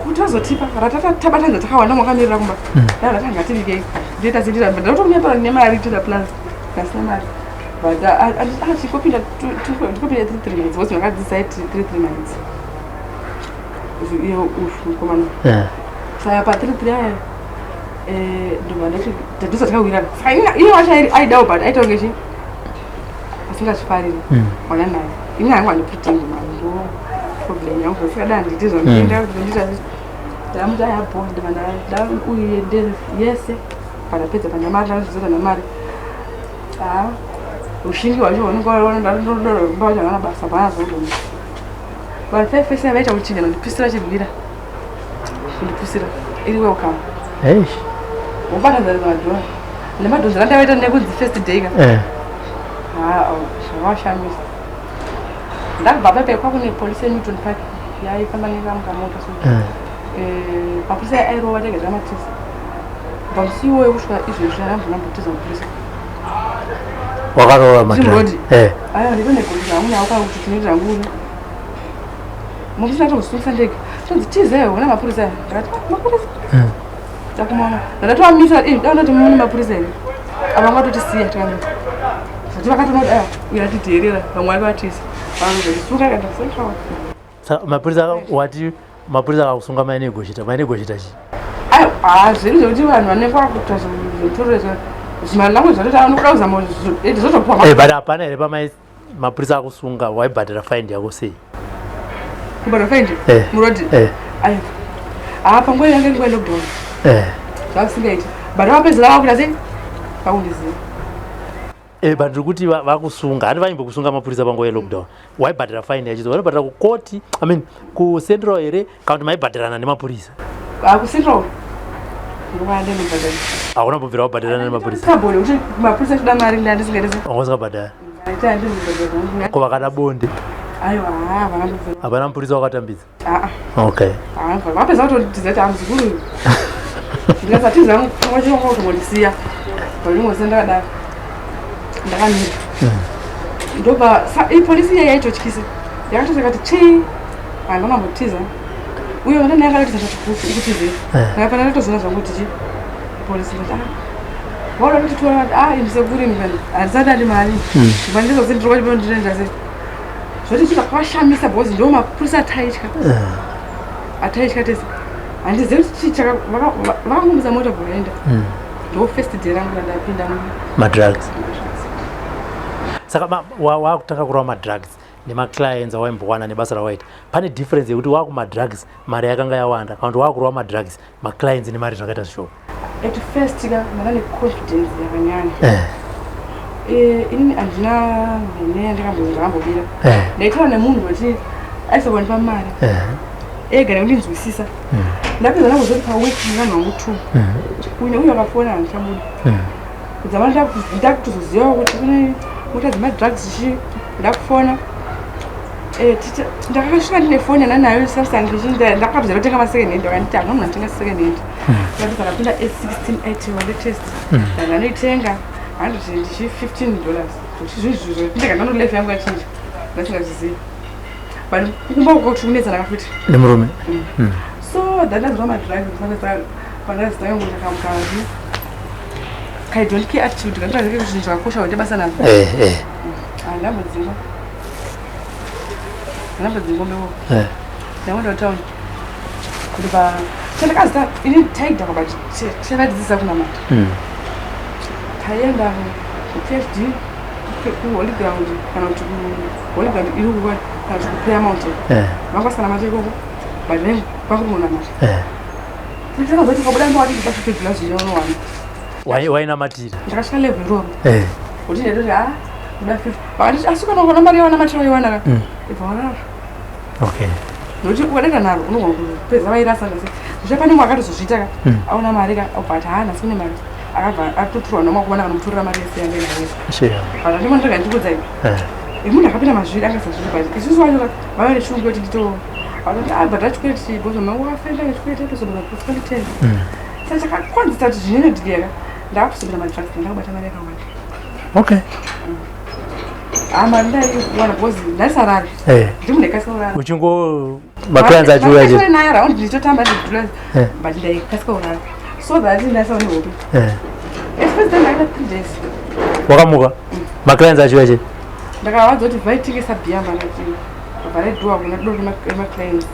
kuti vazotipa ratatabatanidza takawanda mwakamirira kumba ndakati ngatibikei ndoita sendira ndatomunyapara nemari toita plans ndasina mari but tikopinda tikopinda 3 3 minutes because makadzidzisa iti 3 3 minutes iyo uyu mukomana. Saka pa 3 3 aya ndobva ndati tadhusa takawirana saka iye wacho aidawo but aita kunge chi asingazvifariri wana naye ini hangu handipretend mari ndo problem yangu zvasikada handiti zvandinoenda ndita ndamuti ayabho ndibva uyu yese pandapedza pandamari ndazvizoita namari ha ushingi hwacho hunenge wacho havana basa paanazogona vanhu five fese vaita kuchinja nondipisira chirwira kundipisira iri welcome. Eish. Wobatanidza madhora nemadhozera ndavaita nekunzi first day ka zvakavashamisa ndakabva pepe kwakune polisi yeNewton Park yaifamba nekamukamota so mapurisa airova tega tamatisa kubva musi iwoyo kusvika izvezvi handambona mbotiza mapurisa. Wakarova madrugs. Chimrodi. Aiwa ndito negoli zvangu nawo kana kuti tinoita zvangu mapurisa atozosungisa ndege tonzi tizai hona mapurisa aya ndakati "Ah, mapurisa." Takumama ndatoamisa ndaona mune mapurisa here ava vangatotisiya takamira zvati vakatoona kuti aya uyu atidheerera vamwe vake vatisa vanozondisunga kaenda kucentral. Saka mapurisa wati mapurisa akakusunga mainegoshita mainegoshita chii? Aiwa, zvinhu zvekuti vanhu vanenge vakuita zvotorezva zvimalanguage zvatoti anokuda kuzama zvotopuwa. Eh, but hapana here pamai mapurisa akusunga waibhadhara fine yako sei? Kubhadhara fine? Eh. Muroad? Eh. Aiwa. Ah, panguva yange nguva lockdown. Eh. Zvakusingaiti. But vapedzera vakuita sei? Vakundiziva. Eh, but ndiri kuti vakusunga handi vaimbokusunga mapurisa panguva yelockdown waibhadhara fine yacho waibhadhara kukoti, I mean, kucentral here kana kuti maibhadharana nemapurisa? Ah, kucentral ndokwaandinobhadhara. Hauna kubvira wabhadharana nemapurisa? Kabhole kuti mapurisa achida mari ndandisingadi. Wanga usingabhadhara? Aita andinobhadhara. Ko vakada bonde? Aiwa, havana kubvira. Hapana mupurisa wakatambidza? Ah. Okay. Ah, vapedza kutotiza kuti amuzukuru. Ndikasatiza wachionga kutongondisiya. Pandingosiya ndakadaro. Ndakamira. Ndobva ipolisi iya yaitotyisa. Yakatoti yakati chii. Handina kumbotiza. Uyo ndani yakatotiza kuti ukutizei. Ndakapana ndatozoona zvangu kuti chii. Polisi ndati ah. Waona kuti tiona kuti ah imi sekuru imi kana handisati andi mari. Vandizose ndiri kwacho ndinoenda sei. Zvoti zvakavashamisa because ndo mapurisa ataitya. Ataitya tese. Handizivi kuti chii chaka vakangomisa mota bvaenda. Ndo first day rangu randapinda madrugs. Saka wakutanga kurova madrugs nemaclients awaimbowana nebasa rawaita, pane difference yekuti wakumadrugs mari yakanga yawanda kana kuti wakurova madrugs maclients nemari zvakaita zvishoma? At first ka ndanga neconfidence yakanyanya. Inini handina mhene yandakambobira. Ndaitaura nemunhu weti aisawandipa mari ega nekundinzwisisa. Ndapedza ndambozoti paweek nevanhu vangu two uyu neuyu akafona handichabuda. Kudzama ndakutozozivawo kuti kune mota dzemadrugs chi ndakufona. Ndakasvika ndine foni yandanayo Samsung, ndakapedza kutenga masecond hand, vakanditi hamuna munhu anotenga second hand. Ndapedza ndapinda A16 itel latest, ndanoitenga handoti ndichi $15. Zvinhu ndega ndano life yangu yachinja ndasingazvizivi, but kumba uko kuti kunetsana futi nemurume. So ndandazwa madrugs pandazitanga ndakamukazi kai don't care attitude kandirazike kuti zvinhu zvakakosha kuite basa nazvo. Handambodzingwa, handambodzingwa mbewo. Ndaenda kutauni kuti pa chandakazita ini taidhakwa but chakatidzidzisa kunamata. Taienda kuPhd kuHoly Ground kana kuti kuHoly Ground iri kuva kana kuti kuPrayer Mountain. Vanga vasinamata ikoko but then vakuri kunamata. Takazoti kabuda mba watiti pa$50 zvinonowana. Wainamatira? Ndakasvika level iroro kuti ndaitoti a kuda 50 vakanditi asi kana ukaona mari yawanamatira waiwana ka ibva warara. Nokuti ukadaita naro unogona kupedza vairasa zvese zvicha. Pane mumwe akatozozviita ka aona mari ka obva ati haa nhasi kune mari, akabva atoturwa nomakuona kana mutorera mari yese yange nayo. But ndimo ndinoga ndikuudzai munhu akapinda mazviri angasazviri, but isusu wacho ka vava nechirungu kuti ndito vanoti ah but achikwereti because mama wakafenda nechikwereti atozobva 2010. Saka chakakonzesa kuti zvinyanyodikeka ndakuzopinda madrugs ndakabata mari yakawanda. Ah, mari ndaiwana because ndaisarara. Ndiri munhu aikasika kurara. Uchingo maclients achiuya chete. Nayo round ndichitotamba ndidula but ndaikasika kurara so that ndaisaone hope. At first ndakaita 3 days. Wakamuka maclients achiuya chete? Ndakavadza kuti vaitengesa bhiya mandati vhare door kuna doro remaclients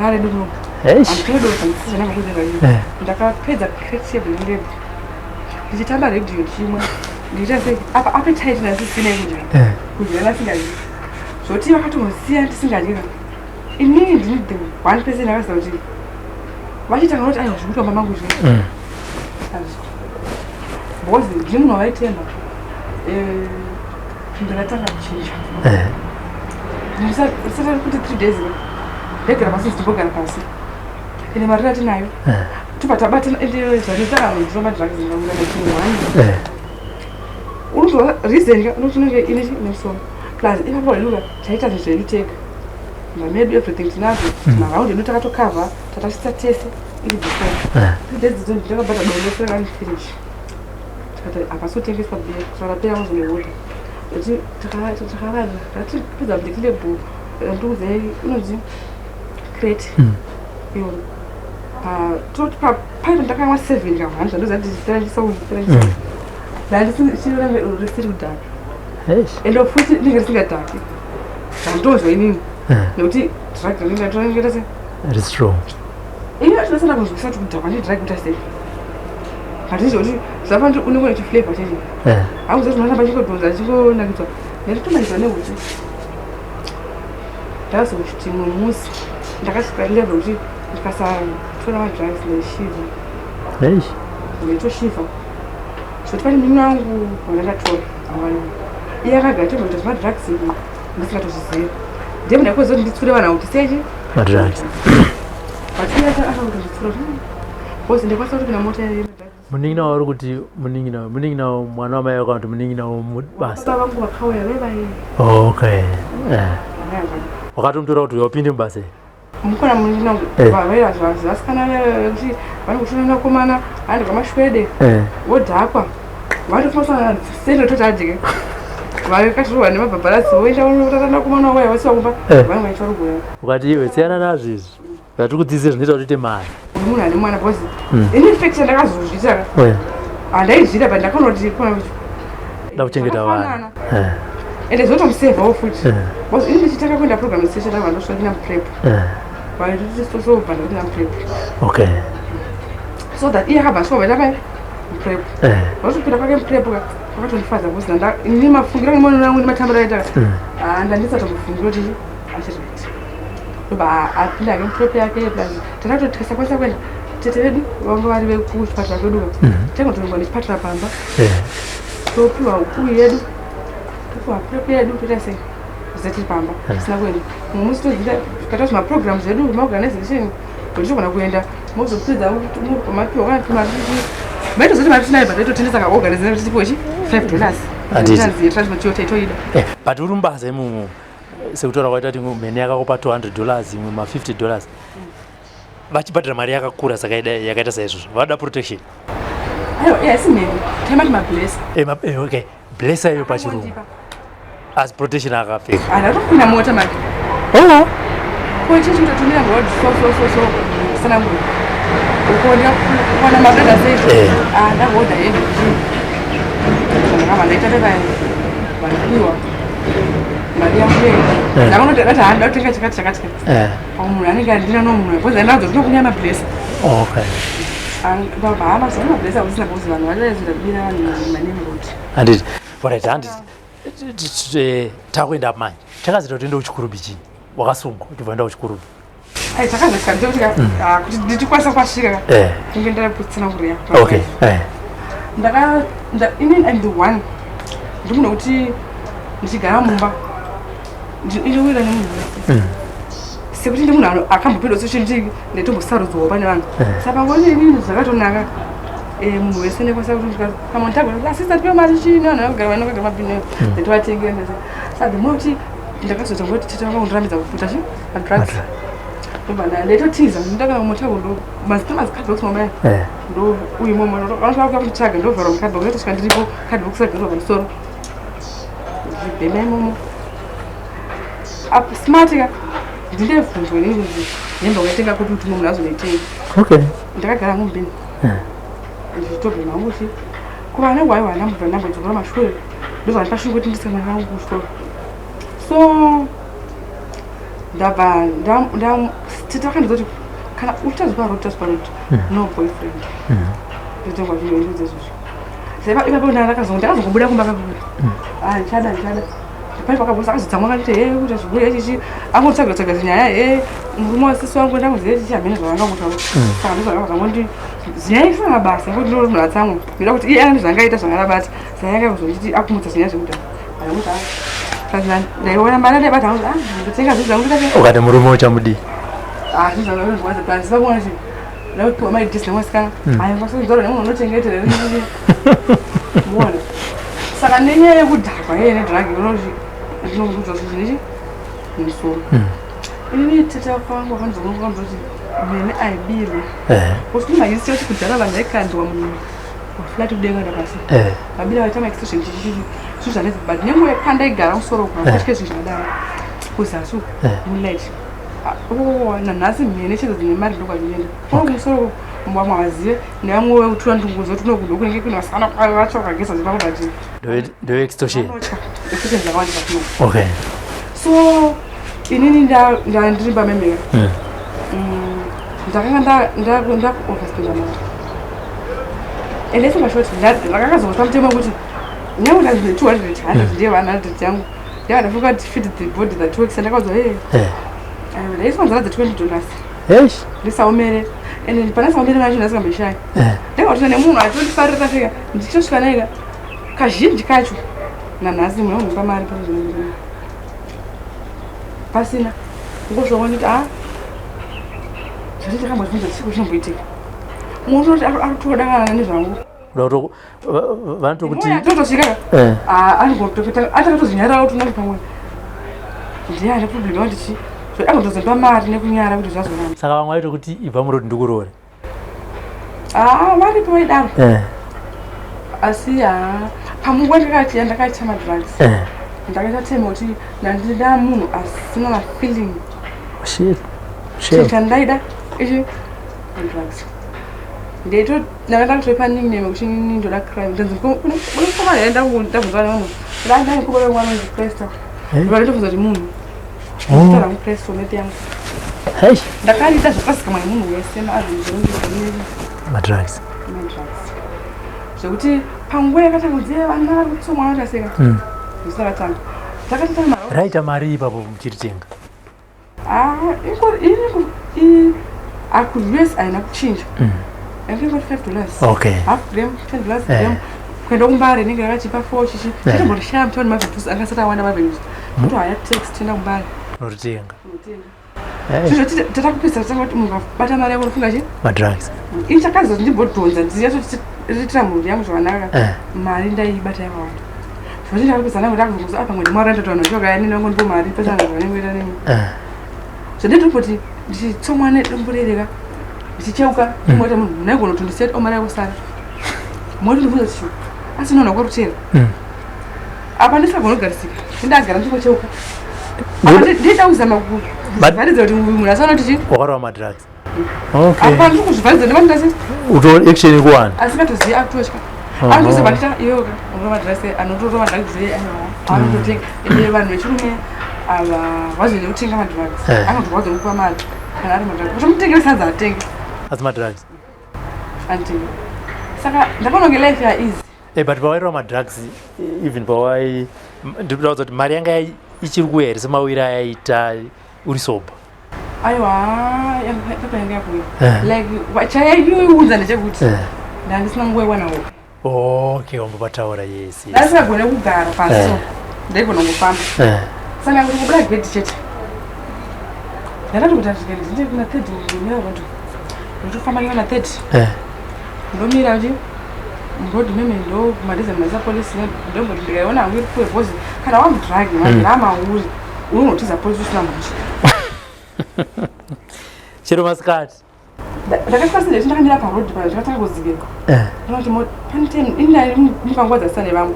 rare doro. Handitore doro pandisizvanangakudzera. Ndakapedza crate yeBlack Label ndichitamba redhiyo ndichimwa ndichiita sei apa appetite ndasisina yekudya. Kudya ndasingadyi zvoti vakatongosiya ndisingadyi ka. Inini ndini the one person akaziva kuti vachitanga kuti aiwa zviri kuitwa mamangu izvi hazviko because ndini munhu wavaitemba. Ndakatanga kuchinja ndisati kuti 3 days ndagara pasi ndimbogara pasi ende mari ratinayo tobva tabatana ende zvanetaka ndinomadrugs ndinoona one. Unozwa reason ka unoti unenge ine nemusoro plus ipapo inuka taita zvinhu zvedu tega mamedu everything tinazvo maraundi edu takatokavha tatasvitsa tese iri before 3 days idzo ndakabata dondo serakandifinish tikati hapasi kutengeswa bia kusvika rapera kuzonehodha kuti takarara tatipedza Black Label ndikudzai inonzi crate iroro. Toti paito ndakamwa 7 ka 1 zvandoziva kuti zitarachisauzitarachi ndandisiri risiri kudhaka. Ende futi rinenge risingadhaki zvandozwa inini nekuti drug rinenge ratoita sei It is true. Ini atinasana kunzwisisa kuti kudhakwa nedrug kuita sei. Hatizvo kuti zvafanira unenge une chiflavor chechi. Hakuziva kuti unoramba chingodhonza chingonakidzwa. Ndatonakidzwa nehuchi. Ndakazoti mumwe musi ndakasvika level kuti ndikasatora madrugs ndaishiva. Eish. Ndaitoshiva. Zvoti pane munin'ina wangu wandakatora angwani. Iye akagara tozoita zvemadrugs ndisingatozvizivi. Ndiye munhu aikoziva kuti nditsure vanhu kuti sechi madrugs. But iye akatozvitsura because ndikwanisa kuti kuna mota yemadrugs. Munin'ina wauri kuti munin'ina munin'ina mwana wamai vako kuti munin'ina womubasa. Baba vangu vakauya vaiva. Okay. Wakatomutora kuti upinde mubasa. Mukona munin'ina vaiva vasikana vekuti vanokutora vakomana handika mashwede vodhakwa vatofamba sendo toti adye vakatorwa nemabhabharasi voenda vonotora vakomana vauya vasiwa kumba vanenge vaitwa rugoya. Ukati iwe siyana nazvo izvi. Zvatiri kudzidzisa zvinoita kuti uite mari. Munhu ane mwana because ini fact ndakazozviita handaizviita but ndakaona kuti kuna da kuchengeta vana. Ende zvinotomusevhawo futi because ini ndichitanga kuenda program session ndabva ndosvika ndina muprep. Vaitoti ndapinda muprep. Okay. So that iye akabva asvika vaita pai muprep. Vazopinda kwake muprep kwakatondifadza because ini mafungiro angu maonero angu nematambiro aita ndandisatombofungiro kuti achiri right. Ndobva apinda hake muprep yake plus takatoti tikasakwanisa kuenda tete vedu vanga vari vekuchipatara kwedu taingotorongwa nechipatara pamba topiwa huku yedu topiwa prep yedu toita sei zve tiri pamba tisina kuenda mumwe musi todzida tikaita zvimaprogram zvedu maorganization tichigona kuenda mozopedza mapiwa kana tumari maitozoti mari tinayo but taitotendesa kaorganization tichipiwa chi $5 yetransfer taitoida. But uri mubasa imomo sekutaura kwaita kuti mhene yakakupa $200 imwe ma $50 vachibhadhara mari yakakura saka yakaita saizvozvo vada protection. Aiwa haisi mhene taimati mablesser. Okay, blesser iyo pachirungu asi protection akapfeka. Andatopinda mota make. Oh. Ko chichi kutotumira road so so so so sanangura. Uko ndikaona mabrother sei? Ah, ndahodha hembe kuchii. Ndakabva ndaita pepa vandipiwa mari yangu yega. Ndakanoti ndati handa kutenga chakati chakati. Munhu anenge andina no munhu because ndadzo ndinokunya mablesser. Okay. Baba hama zvona mablesser usina kuzi vanhu vanozoita kubira vanhu maneme road. Handiti. Alright, handiti. Takuenda manje. Chakazoita kuti uende kuChikurubi chii? Wakasungwa kuti uenda kuChikurubi. Ai chakazosvika ndechekuti kuti ndichikwanisa kwasvika kunge ndaraputsana kuriya. Okay. Ndaka ini I'm the one ndimunhu wekuti ndichigara mumba ndinowira nemunhu wese. Sekuti ndi munhu akambopinda social media ndatombosarudzwawo pane vanhu. Saka panguva inini zvakatonaka munhu wese nekwanisa kuti pamwe ndagona asi satipe mari chii nevanhu vanogara vanogara mabhini ndatovatengera. Saka the more kuti ndakazoita ngoti tete vangu kundirambidza kuputa chi madrugs. Ndobva ndaitotiza ndakana mota ndo mazita mazicardbox mamaya ndo uyu momo vanofanira kuya kunditsvaga ndovhara mucardbox ndotosvika ndiripo cardbox ragarwa pamusoro zvibhema imomo. Smart ka ndindebvunzwa inini hembe wakaitenga kuti kuti munhu azonoitenga. Okay. Ndakagara mubhini ndichitobhema hangu chi kuvana hwaiwa ndambobva ndambodzokera mashure ndobva ndipashure kuti ndisikana vangu kuchikoro. So ndabva tete vakandidza kuti kana uchazopa road uchazopa road no boyfriend. Ndotengwa zvinhu ndudze izvozvo. Saka ipapo ndakazongobuda kumba kakuri. Ah ndichada ndichada. Pane pakabvunza akazotsamwa akanditi he kuita zvigure chichi angotsvaga tsvaga zinyaya he murume wasisi wangu ndamuziva chichi hamene zvavangangotaura. Saka ndozvakabva zvangondi zinyaya isina mabasa ngekuti ndiro munhu atsamwa. Ndoda kuti iye ane zvaangaita zvaangarabata. Saka yanga kuzonditi akumutsa zinyaya zvekudhara. Ndamuti ah ndaiona mari ndaibata hangu ah nditenga zvinhu zvangu ndikati Ukati murume uchamudii? Ah zvinhu zvangu ndozviwanza plus vakuona chi ndakupiwa mari disi nemwasikana. Ayi ngwasinzoro nemunhu unochengetera muona. Saka nenyaya yekudhakwa yeye nedrug unozvi ndinokuudza kuti zvinechi musoro. Inini tete kwangu vakanzonga kuti mene aibirwe. Kuti maisi kuti kudhara vanhu vaikandiwa muflat kudenga napasi. Vabira vaita maextension chichichi zvinhu zvanetsa but nenguva yepandaigara musoro uku hakutye zvinhu zvakadaro kuzasi uku mulight. Oh, nanhasi mhene chete dzine mari ndokwazvinoenda kuno kumusoro vamwe havazive nevamwe vekutura ndunguzo tunokudo kunenge kune vasikana vacho vakageza zvipako but Ndo extortion. Vanotya extortion dzakawanda pakuno. Okay. So inini ndiri pamemeka. Ndakanga ndakuoverspenda mari ende isingashoti ndakakazopa mutemo wekuti nyange ndazvine 200 100 ndiye 100 yangu ndakadafunga kuti fit the body that works. Ndakaudzwa hey, ndaiswa nzara dze $20. Eish. Ndisaomere and pana saomere macho ndasingamboishaya. Ndakautina nemunhu atondifarira tasvika ndichitosvika naika kazhinji kacho nanhasi munhu anondipa mari pazvinhu pasina ngosvika nditi a zvati takambozvinza chiko chinomboitika munhu unoti arikutoda kana nezvangu. Vanotokuti totosvika atakatozvinyarara kuti unoti pamwe ndiye ane problem yakuti chi anotozondipa mari nekunyara kuti zvazoramba. Saka vamwe vaitokuti ibva muroti ndikurore. Aa, varipo vaidaro. Asi ha, pamunguva ndakati yandakaita madrugs ndakaita temo kuti ndandida munhu asina mafeeling. Shit. Chinhu Shit. chandaida ichi madrugs ndeito ndanga ndakutoipa nickname kuti inini ndoda crime. Ndanzi unokomana here ndabvunzwa nevanhu ndandandikuba mwana unzi Cresta. Ndobva kuti munhu nditaura muCresto mate yangu. Hey. Ndakaita zvakazikamwa nemunhu wese maazvinzonzi. Madrugs. Madrugs zvekuti panguva yakatanga kudziya vana vari kutsomwa vanotaseka zvisakatanga takatita mari. Raita mari ipapo muchiritenga? Akuus haina kuchinja, ingori $5. Half gram $10. Gram kuenda kuMbare inenge yakachipa four chichi. Titomborishaya mutauni mavenues angasati awanda mavenues kutohaya taxi toenda kuMbare. Unoritenga. Unotenga. Zvizvo tatakupisa tanga kuti munhu akabata mari yako unofunga chi Madrugs. Ini chakazoti ndimbodhonza ndinyatsoritira mhuri yangu zvakanaka. Mari ndaibata yakawanda zvoti ndakapedza nangu ndakuzongoza apa pamwe ndimwari andati vanhu vachoka nini vangu ndipo mari pesana zvanengoita nini. Zvanditomboti ndichitsomwa nedombo rereka ndichicheuka ndimota munhu munaigona kuti ndisiyati omari yako sara moti ndibvunza kuti shuwa asi unoona kwarutera. Apa ndisagona kugarisika ndindagara ndingocheuka apa ndida kuzama kuzvivharidza kuti uyu munhu asaona kuti chii. Wakarova madrugs. Okay. Apa ndiri kuzvivharidza ndimandasi. Uto action ikuwanda. Asingatozivi akutotya anotoziva ndita iyoka unorova drugs anotorova drugs anototenga ende vanhu vechirume ava vazoende kutenga madrugs. Anotorwadza nekupa mari kana ari madrugs kutomutengera sadza atenge. Asi madrugs. Antenga saka ndakaona kunge life yaeasy. But pawairova madrugs, even pawai ndikuda kuti mari yanga ichiri kuuya here semawiri ayaita uri sober? Aiwa, pepa yanga yakuuya. Like chayaiunza ndechekuti ndandisina nguva iwana hope. Okay, wambopataura, yes. Ndandisingagone kugara pasi so ndaigona kungofamba. Saka kuti kubuda gedhi chete ndakati kuti asvike ndinde kuna third ndomira road ndotofamba neva na third. Ndomira kuti muroad meme ndo kumadhiza maisa polisi ndomboti ndikaiona hangu iri kure because kana wamudrug manje ramauri unonotiza polisi usina mhosva. Chero masikati. Ndakasvika sindeti ndakamira paroad pano ndakatanga kuzivira. Ndinoti pane time ini mupanguva dzasisa nevamwe.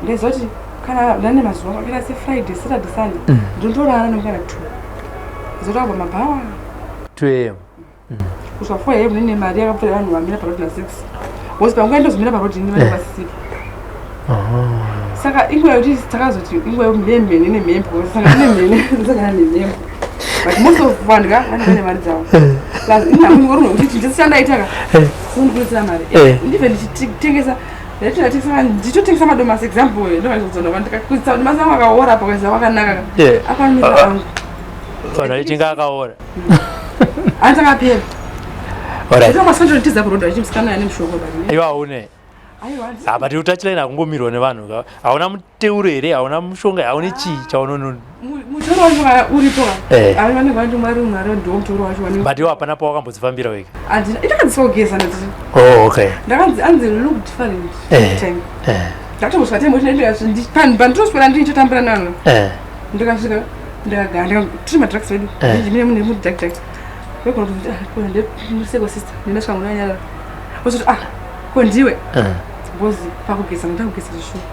Ndaiziva kuti kana ndane mazuva akaita seFriday, Saturday, Sunday ndinotorara nemukana 2 zotoabva mabhawa. 2 am. Kusvika 4 am nine mari yakapfuura vanhu vamira paroad na 6 because panguva ndozomira paroad ini vanenge vasisipo. Saka inguva yekuti takazoti inguva yemhene nemhembo saka ine mhene ndosangana nemhembo but most of vanhu ka vanenge vane mari dzavo plus ini hangu ngori kuti chinhu chandaita ka sinondibuditsira mari. Ndibve ndichitengesa ndaitotengesa ndichitotengesa madomasi example ndovaizozonova ndikakwidza madomasi angu akaora apa kaisa wakanaka ka akamira angu. Vanhu vaitenga akaora. Anditakapera. Alright. Masandotiza kuroad achimusikana ane mushoko but Iwe haune aiwa. Ah, but utachilaini hakungomirwa nevanhu ka hauna muteuro here hauna mushonga haune chii chaunono? Mutoro wacho kana uripo ka vanenge vanti mwari mwari ndiwo mutoro wacho vanenge. But iwe hapana pawakambodzifambira wega? Handina indakadziswa kugeza ndati. Oh, okay. Ndakanzi anzi look different time. Ndakatombosvika time kuti pandinotoswera ndinichotambira nano. Ndikasvika ndikagara tiri madrugs vedu mine mune mudrag drug vegona kuti ah, ko ndeseko sister ndinasvika munonyarara vozoti ah ko ndiwe because pakugeza ndakugeza zvishuwa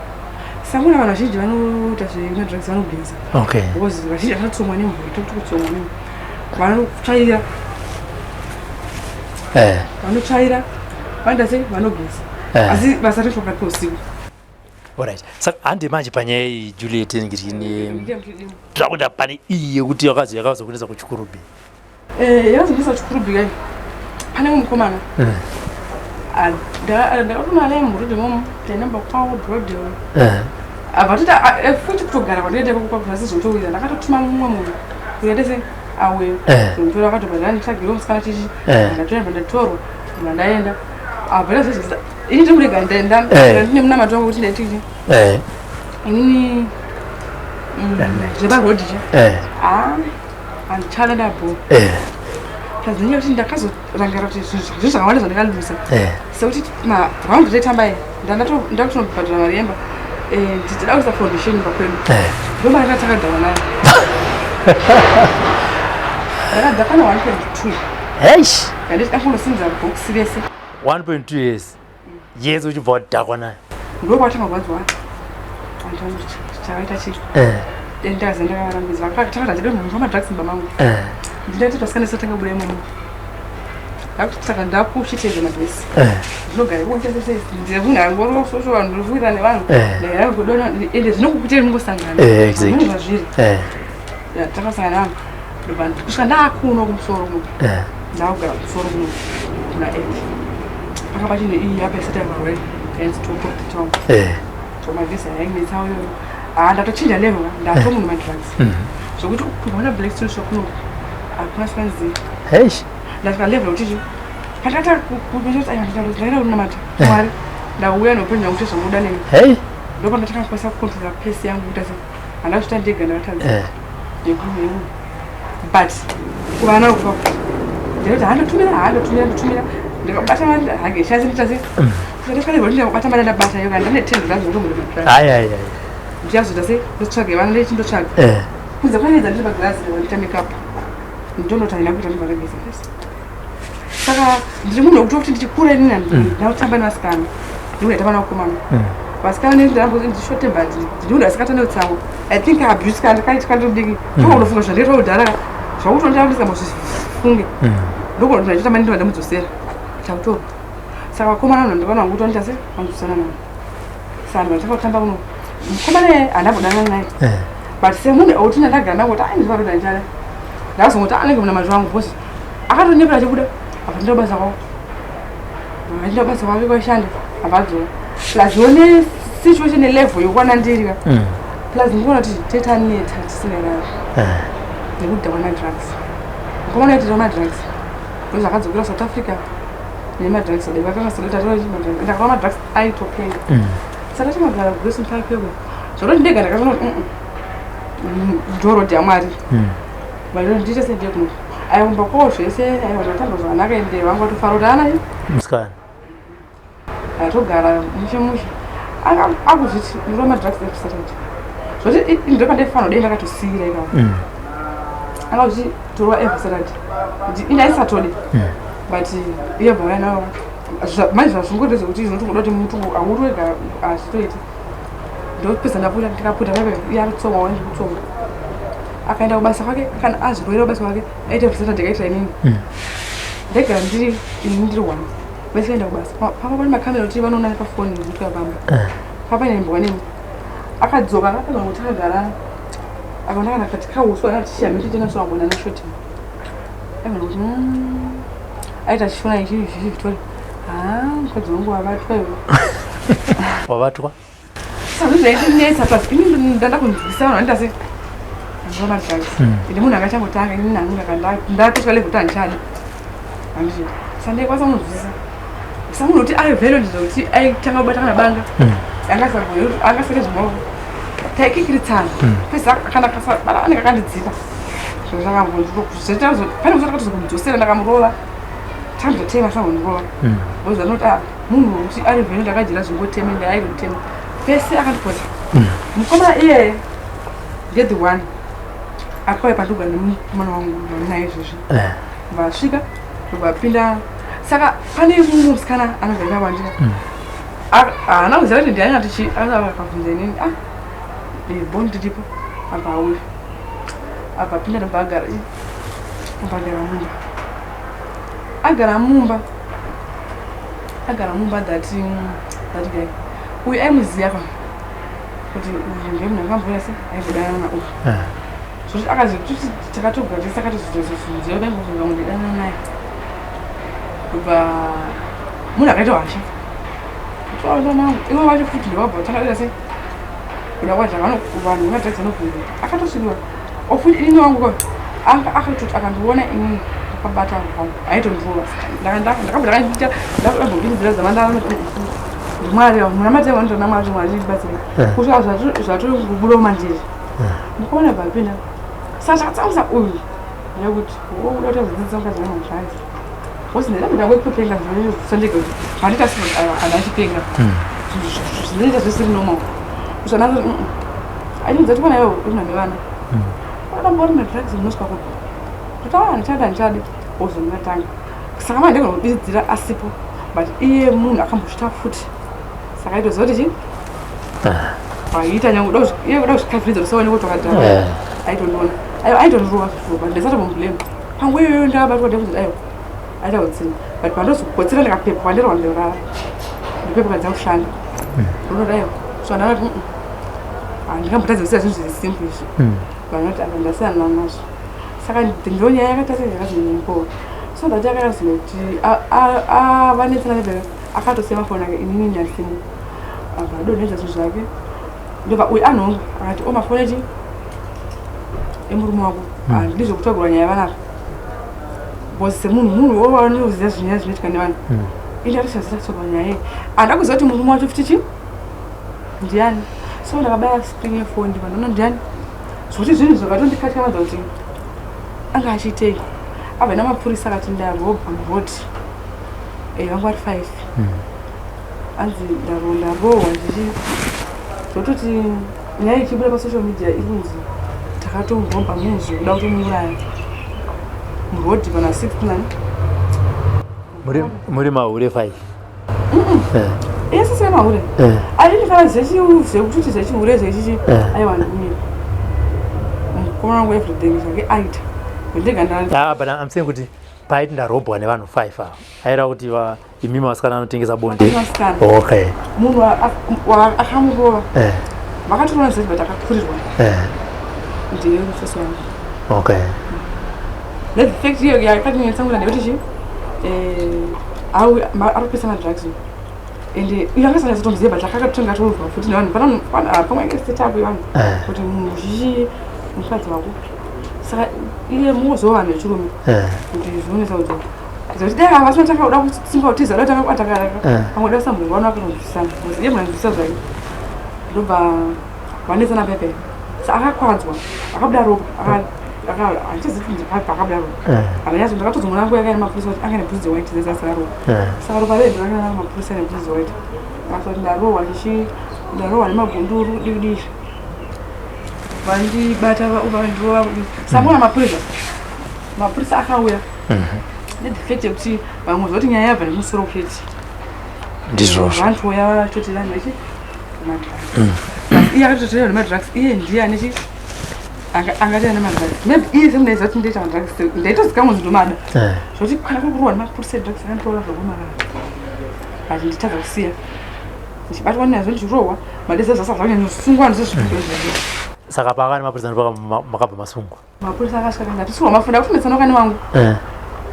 sanguna vanhu vazhinji vanoita zvemadrugs vanogeza because vazhinji vanotsomwa nemvura tokuti kutsomwa nemvura. Vanotsvaira. Vanotsvaira. Vanoita sei? Vanogeza. Asi basa racho pakati peusiku. Alright. Saka hande manje panyaya iyi Juliet ngirine zvakuda pane iyi yekuti yakazo yakazokunetsa kuchikurubi. Eh, yakazonetsa kuchikurubi kai. Pane mumwe mukomana. Eh. Ah, ndakatona naye murodhi momo tainamba kwawo brodhi. Eh. Abva tita ah, eh, futi kutogara kwandaita ikoko kwakuzasi zvotowira ndakatotuma mumwe munhu kuti aite sei auye. Eh. Ndotora akatobva ndanditsvagirawo musikana chichi. Eh. Ndatoenda ndatorwa ndaenda. Abva ndazozvisa ini ndiri kurega ndine munamato wangu kuti ndaitiki inini zveparodhi che handichada ndabho tazinya kuti ndakazorangarira kuti zvinhu zvakawanda zvandakaluza sekuti maraundi taitamba iyi ndakutonobhadhara mari yemba ndida kuisa foundation pakwedu ndomari ratakadhawa nayo ndakadhakwa na 1.2 heish handiti ndakunosimudza bhokisi rese 1.2 years yes uchibva wadhakwa nayo ndokwatanga kurwadziwa chakaita chii eh. ndakaza ndakavarambidza takati tadonha munhu wamadrugs mumba mangu eh. ndinati vasikana satanga kubuda imomo saka ndakuchiteedza madresi eh. ndinogara ikomunhu vanhu ndinofuira nevanhu ndakudona ende zvinokukutei mungosangana zvinhu zvazviri takasangana nevanhu kusvika ndakuno kumusoro kuno ndakugara kumusoro kuno kuna eight panga pachine iyi apa isati yavarwa hence top of the town so mavhesi yainetsa uyoyo haa ndatochinja level ndato munhu madrugs zvokuti kuona black stone shop kuno hakuna sikanzi heish ndasvika level yekuti chi pandakata kuaida kunamata Mwari ndauya neupenyu hwangu kuti zvamuda neni hei ndopandatanga kukwanisa kucontrola pace yangu kuita sei handazvita ndega ndakatadza but kuvana uko ndinoti handotumira handotumira ndotumira ndikabata mari hageshazi nditase ndakasvika ndikabata mari ndabata iyo kana ndane ten rand ndotomboda hayi hayi hayi ndichazoita sei ndotsvaga vana ndechindotsvaga kunze kwanedza ndiri pagirazi ndita makeup ndonoti handina kuita ndibva first saka ndiri munhu wekuti kuti ndichikura inini ndakutamba nevasikana ndikuita vana vakomana vasikana ndishote but ndiri munhu asikatane utsango i think abuse kana ndakaitwa ndiri mudiki ndokunofunga zvandiitwa kudhara zvakuti ndira ndisingambozvifunge ndokona kuti ndachiita mani ndobva ndamudzosera chakutorwa saka vakomana vanhu ndivana vangu kuti vanoita sei vanodzosana navo saka ndibva ndatanga kutamba kuno mukomana iye handambodana naye but semunhu ekuti ndandagara nangu kuti ai ndivaroda ndichada ndakazongoti anenge munamato wangu because akatonyepera achibuda apa ndida basa kwavo ndida basa kwake kwaishanda apa adzoka plus one situation nelevel yokwana ndiri ka plus ndikuona kuti tetaneta tisingarari nekudhakwa madrugs mukomana aitira madrugs ndozvakadzokera South Africa nemadrugs adai vakanga ndakaona madrugs aitopenga saka tinogara Grace Park kwekwe zvototi ndega ndakatoona kuti ndorodhi yaMwari vaito ndiite sendeye kuno aiumba kwawo zvese aiwa zvatamba zvakanaka ende vanga vatofara kuti ana musikana atogara mushe mushe akuzviti ndiro madrugs every Saturday zvoti ndo pandaifanira kudai ndakatosiyira ipapo akazviti torwa every Saturday indaisatodi but iye bva nawo manje zvazvingo ndezvekuti zvinotongoda kuti mutu hauti wega hazvitoiti ndopedza ndaputa ndikaputa paipa iye arikutsonga wanje kutsonga akaenda kubasa kwake kana azvirwere kubasa kwake aita every Saturday akaitira inini ndegara ndiri ini ndiri one vese vaenda kubasa papa pane makamera kuti vanoona nepafoni zvinoitika pamba papa nembwa neni akadzoka akapedza kuti akagara akaona kana kati kauswa kana tichihamititenaswangona neshoti aiona kuti aita achifona ichi ichi Victoria ha mukadzi wangu wavatwa iwe wavatwa saka zvaitinetsa plus ini ndanda kunzwisa vanhu vanoita sei andova madrugs ende munhu akachangotanga ini nangu ndatosvika level kuti handichadi handiti saka ndaikwanisa kunzwisisa sa munhu kuti ari valid zvekuti aitanga kubata kana banga angasake zvemaoko taikikiritsana pesa kana kasabata anenge akandidzipa pane musi ndakatozomudzosera ndakamurova tambotema sahondirova because anoti ah munhu wekuti ari valid akajira zvingoteme ndaaitotema pese akandipota mukomana iyeye ndiye the one akauya pandogara nemukomana wangu naye izvozvi vasvika vapinda saka pane mumwe musikana anobva ipapo andika haana kuziva kuti ndiani atichi akabvunza inini ah bo ndiripo abva auya abva apinda ndobva agara Agara mumba, agara mumba, agara mumba. That guy uyu aimuziva ka kuti uyu ndiye munhu akamboita se aimbodanana nauyu. Zvoti akazoti takatogara tese, akatozozozozonzeva daimbozonga mundidanana naye kubva munhu akaita hasha toanangu ivo vacho futi ndovabva takaita se kuda kwaja vanhu vemadrugs vanobvunza akatosvikiwa ofuti. Ini wangu ko anga akatoti akandiona inini ndakabata wangu aitondirova. Ndakabva ndakaita ndakambobiridzira zamanda. Mwari munamate vanotona Mwari, Mwari ndibatsire kusvika zvatobudawo mandiri. Mukaona bvapinda saka chakatsamwisa uyu ndekuti wokuda kutozodzidzisa mukadzi wangu madrugs wose. Ndakapinda kwekupenga zvisandega kuti handita kana achipenga zvinoita zvisiri normal kusvana. Achinzati kwana iwe uri nevana, unoramba uri madrugs, unosvika kupi? Kuti handichadi, handichadi, ozonatanga. Saka manje ndegona kubiridzira asipo, but iye munhu akambosvita futi, saka aitoziva kuti chi aiita nyange iye kuda kuzvikavhiridza kusaone kuti wakadhaka. Aitondiona, aitondirova zvishuwa, but ndisatomublame panguva iyoyo. Ndakabatwa ndekuti aiwa aita utsinye, but pandozokotsera ndikapepuka, ndirwa ndirara, ndipepuka dza kushanda ndonoti aiwa. So ndakati handingambotadza kusiya zvinhu zviri simple izvi. Vanoti apa ndasiyana nazvo. Saka ndo nyaya yakaita sei yakazonyanyipova so that akazoti vanetsana nebe akatosiya mafoni ake, inini ndasimo, abva adonhedza zvinhu zvake. Ndobva uyu anhonga akati o mafoni echi emurume wako handidi zvekutagura nyaya vanapa because semunhu munhu wanoziva zvinyaya zvinoitika nevanhu. Ini ndatoshazira tsoka nyaya iyi, handida kuziva kuti murume wacho futi chi ndiani. So ndakabaya screen yefoni, ndibva ndaona ndiani, zvokuti zvinhu zvakatondikatyamadza kuti anga achiitei. Abva namapurisa akati ndarobwa muroad, vanga vari five. Anzi ndarohwa zvichi zvototi nyaya ichibuda pasocial media iri kunzi takatomuromba munhu zvekuda kutomuuraya muroad pana 69. Muri mahure five? Ese semahure aini kana zvekutoti zvechihure zvechichi. Aiwa, ndimira mukomana wangu, everything zvake aita ndega. Ah, but I'm saying kuti paiti ndarobwa nevanhu five ava, aira kuti imimi vasikana anotengesa bonde? Vasikana. Munhu akamurova vakatorona zeti, but akakurirwa ndiye mufesi wangu. The fact iyo yakatinyatsanguta ndekuti chi ari kupesa madrugs ende uyo akasanyatsotomuziva, but akakatonga tourwa futi nevanhu pamwe setup yevanhu kuti munhu zhichi mukadzi wako. Saka iye mungozova vanhu vechirume kuti zvinonetsa kuti zoti dai havasina tanga kuda kusimba kutiza da tanga kuatakataka pamwe da sambovaona vakanzwisisana because iye munhu anzwisisa zvake. Ndobva vanetsana pepe, sa akakwadzwa, akabuda ropa. Handichazivi kuti ndipapa akabuda ropa. Handanyatso ndakatozomuona nguva yakaenda mapurisa kuti anga nebhutsu dzewhite dzezasara ropa. Saka ropa rero ndakanga mapurisa nebhutsu dzewhite akati ndarohwa chichi ndarohwa nemagunduru dii dii, vandibata vandirova. Samona mapurisa akauya nethe fact yekuti vamwe zoti nyaya yabva nemusoro keti. Ndizvozvo. Vantu ouya vatoti vanhu vechi madrugs, iye akatotoya nemadrugs, iye ndiye ane chi angati ane madrugs. Maybe iye semunaiziva kuti ndoita madrugs, ndaitozikamwe zindomada zvoti kana kurohwa nemapurisa edrugs akanditora zvokumarara, but nditadza kusiya ndichibatwa nazvo, ndichirohwa madesa zvasa zvanyanyosungwa ndizozvizvizvi. Saka paakane mapurisa ndopaka makabva masungwa? Mapurisa akasvika kanga tisirwa mafunda kufunetsana kani wangu.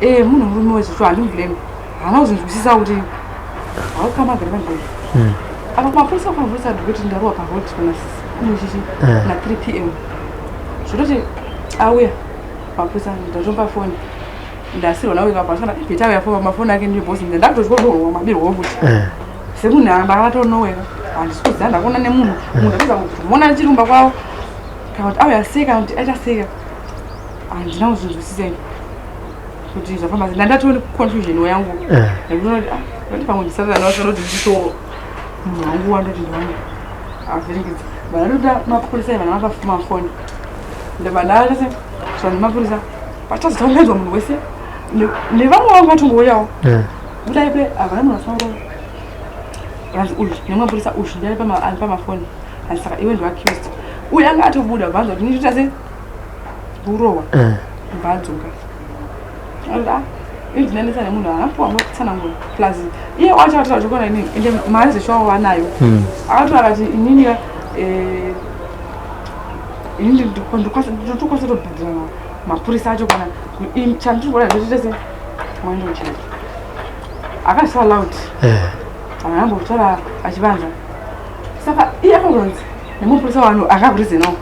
Munhu murume wezvicho handimublame, haana kuzvinzwisisa kuti haukama agari panzvimbo apa. Kumapurisa kwamapurisa kuti ndarohwa paroad pana chichi na 3 p.m. Zvototi auya mapurisa, ndatomba foni, ndasirwa nawe kapasana bheta auya fo mafoni ake ndiyo bosi ndakutozvikorwa mabirwa futi semunhu ndakatonoweka handisi kuziva ndakuona nemunhu munhu atadza kumona chirumba kwavo kana kuti auya sei kana kuti aita sei, handina kuzvinzwisisa ini kuti zvafamba sei. Ndandatoni confusion yangu ndikuona kuti ah, kuti pamwe ndisatana kuti ndiso munhu wangu wandoti ndiwangu avhiringidza. Vanatoda mapurisa vana vapa mafoni, ndobva ndaatase zvanhu mapurisa pachazotangaidzwa munhu wese nevamwe vangu vatongouyawo kudai pe havana munhu asina kurova vanzi uyu nemapurisa uyu ndiani ari pamafoni hanzi saka iwe ndiaccused. Uyu anga atobuda bvanza kuti ndichita sei kurohwa bva adzoka. Anoda indinanisa nemunhu haana kupiwa nguva yekutsanangura plus iye wacho akataura chokona inini ende mari zveshuwa wanayo. Akataura akati inini eh, inini ndotokwanisa kutobhadhara mapurisa acho kana chandiri kuona ndototese mwandochete. Akazvisa loud. Haana achivanza. Saka iye akangonzi nemupurisa wano akakurizinawo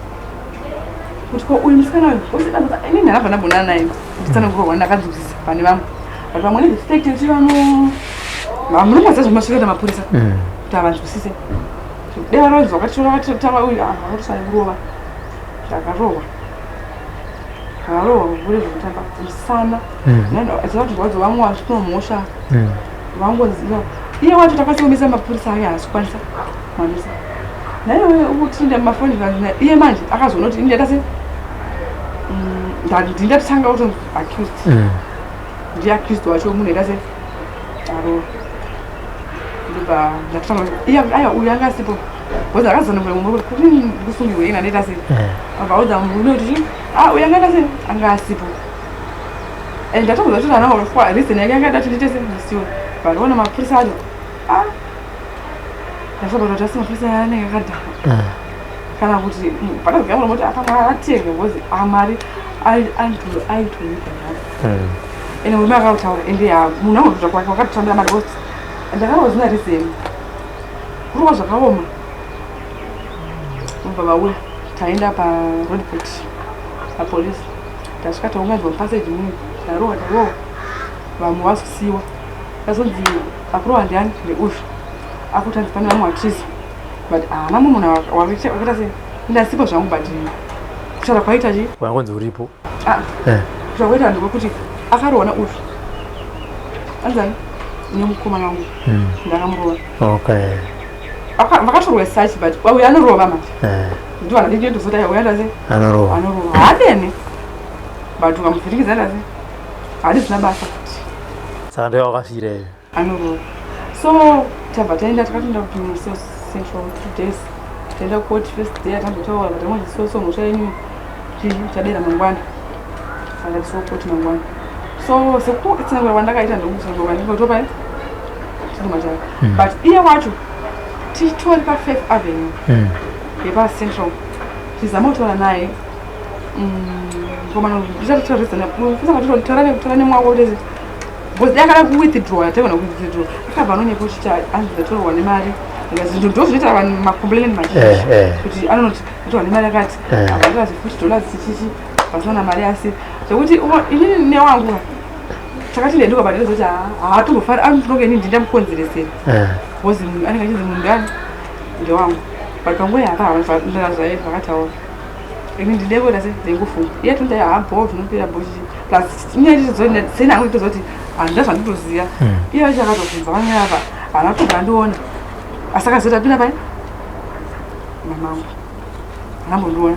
kuti ko uyu musikana uyu inini ndakabva ndambonana naye nditsanangurwa ndakanzwisisa pane vamwe but vamwe nezvespect yekuti vano munongoziva zvemasviketa mapurisa kuti havanzwisise dai vanonzi vakatora vakatotanga uyu vakatosara kurova zvakarohwa zvakarohwa kure zvekutamba musana achiva kuti rwadzo vamwe vasvinomhosva vangoziva iye wacho takasiomesa mapurisa ake haasi kukwanisa kumamisa naiwe ukutinda mafoni iye manje akazoona kuti ini ndaita se ndindatanga kutonzi accused ndiye accused wacho munhu aita se arova ndobva ndatanga iye aya uyu anga asipo because akazonongora mumwe kuti ndikusungirwe ini andaita se abva audza murume kuti ah uyu anga aita se anga asipo and ndatokuza kuti ana kwa reason yake yanga dati ndite se ndisiwe but ona mapurisa acho ah ndasabata kuti asi mapurisa anenge akadhakwa kana kuti pakazogara muromo kuti apamwe atenge because amari aitoibhadhara ende murume akataura ende munhu angotoita kwake wakatotambira mari because ndakarohwa zina reason kurohwa zvakaoma ubva vauya taenda paroadport papolice tasvika taunganidzwa mupassage muno tarohwa tarohwa vamwe vazosiyiwa tazonzi akurohwa ndiani ndeuyu akutanzi pane vamwe vatiza but haana mumwe munhu wakaita sei ndasipo zvangu but kutaura kwaita chi wangonzi uripo ah kutaura kwaita ndikokuti akarohwa nauyu anzani nemukomana wangu ndakamurova okay vakatorwa such but uyu anorova manje ndiwana ndinotozoti uyu anoita sei anorova anorova haadene but ukamuvhiringidza anoita sei haadi zvisina basa futi saka ndiyo wakafira iyo anorova so tabva taenda takatoenda kuCentral 2 days taenda court first day atambotaura but amwe so so mhosva yenyu chadera mangwana saka tiso court mangwana so sekutsanangura kwandakaita ndokutsanangura kwandingotopa chiduma chake but iye wacho tichitori paFifth Avenue yepaCentral tizama kutaura naye mukomana ndichatotaura nemwako kuti because dai akada kuwithdraw yataigona kuwithdraw akabva anonyepa uchiti anzi ndatorwa nemari zvinhu ndo zvinoita vanhu macomplain mazhinji kuti anonoti ndatorwa nemari akati abva $50 chichichi vasina mari asi zvekuti inini newangu takati ndenduka but ndozoti haatombofari anotonge inini ndindamukonzeresera because anenge achinzi munhu ndani ndewangu but panguva yapa zvakataura ini ndide kuita se ndingofunga iye tonda habho zvinopera bho chichi plus inyaya seni hangu nditozoti handina zvanditoziva iye vacho akatobvunza vanyaya apa haana kutobva andiona asi akazoti apinda pai mamangu haana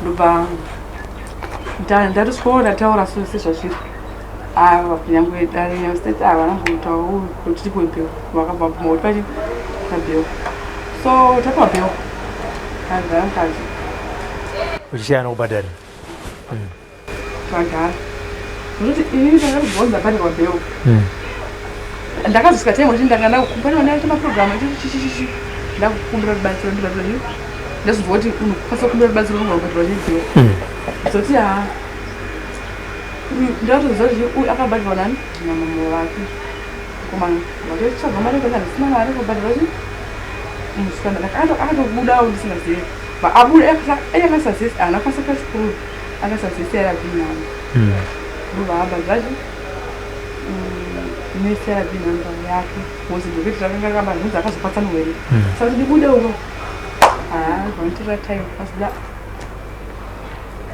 ndobva ndatosvikawo ndataura so sezvazviri ava kunyangwe dare state ava vanambotaura kuti tipiwe bail vakabva bvuma kuti pachi pabail so tapiwa bail tagara mukati uchishaya nokubhadhara tagara nokuti inini ndakatibvonza bhadharwa bail ndakazosvika time kuti ndanga ndakukumbira ndaita maprogram chichichichi ndakukumbira rubatsiro ndibhadhara ndazobva kuti unokwanisa kukumbira rubatsiro unogona kubhadharwa chibail zoti ha ndatoziva kuti uyu akabhadharwa nani namama vake mukomana vatotsvaga mari kana ndisina mari kubhadharwa chi musikana akatobudawo ndisingazivi abuda akasazivi haana kukwanisa kuita chikuru akasazivi CRB number ndobva abhadhara chi neCRB number yake because ndokuti rakanga ramba zvinzi akazopatsanurwa here saka kuti ndibude uko vanotorera time azoda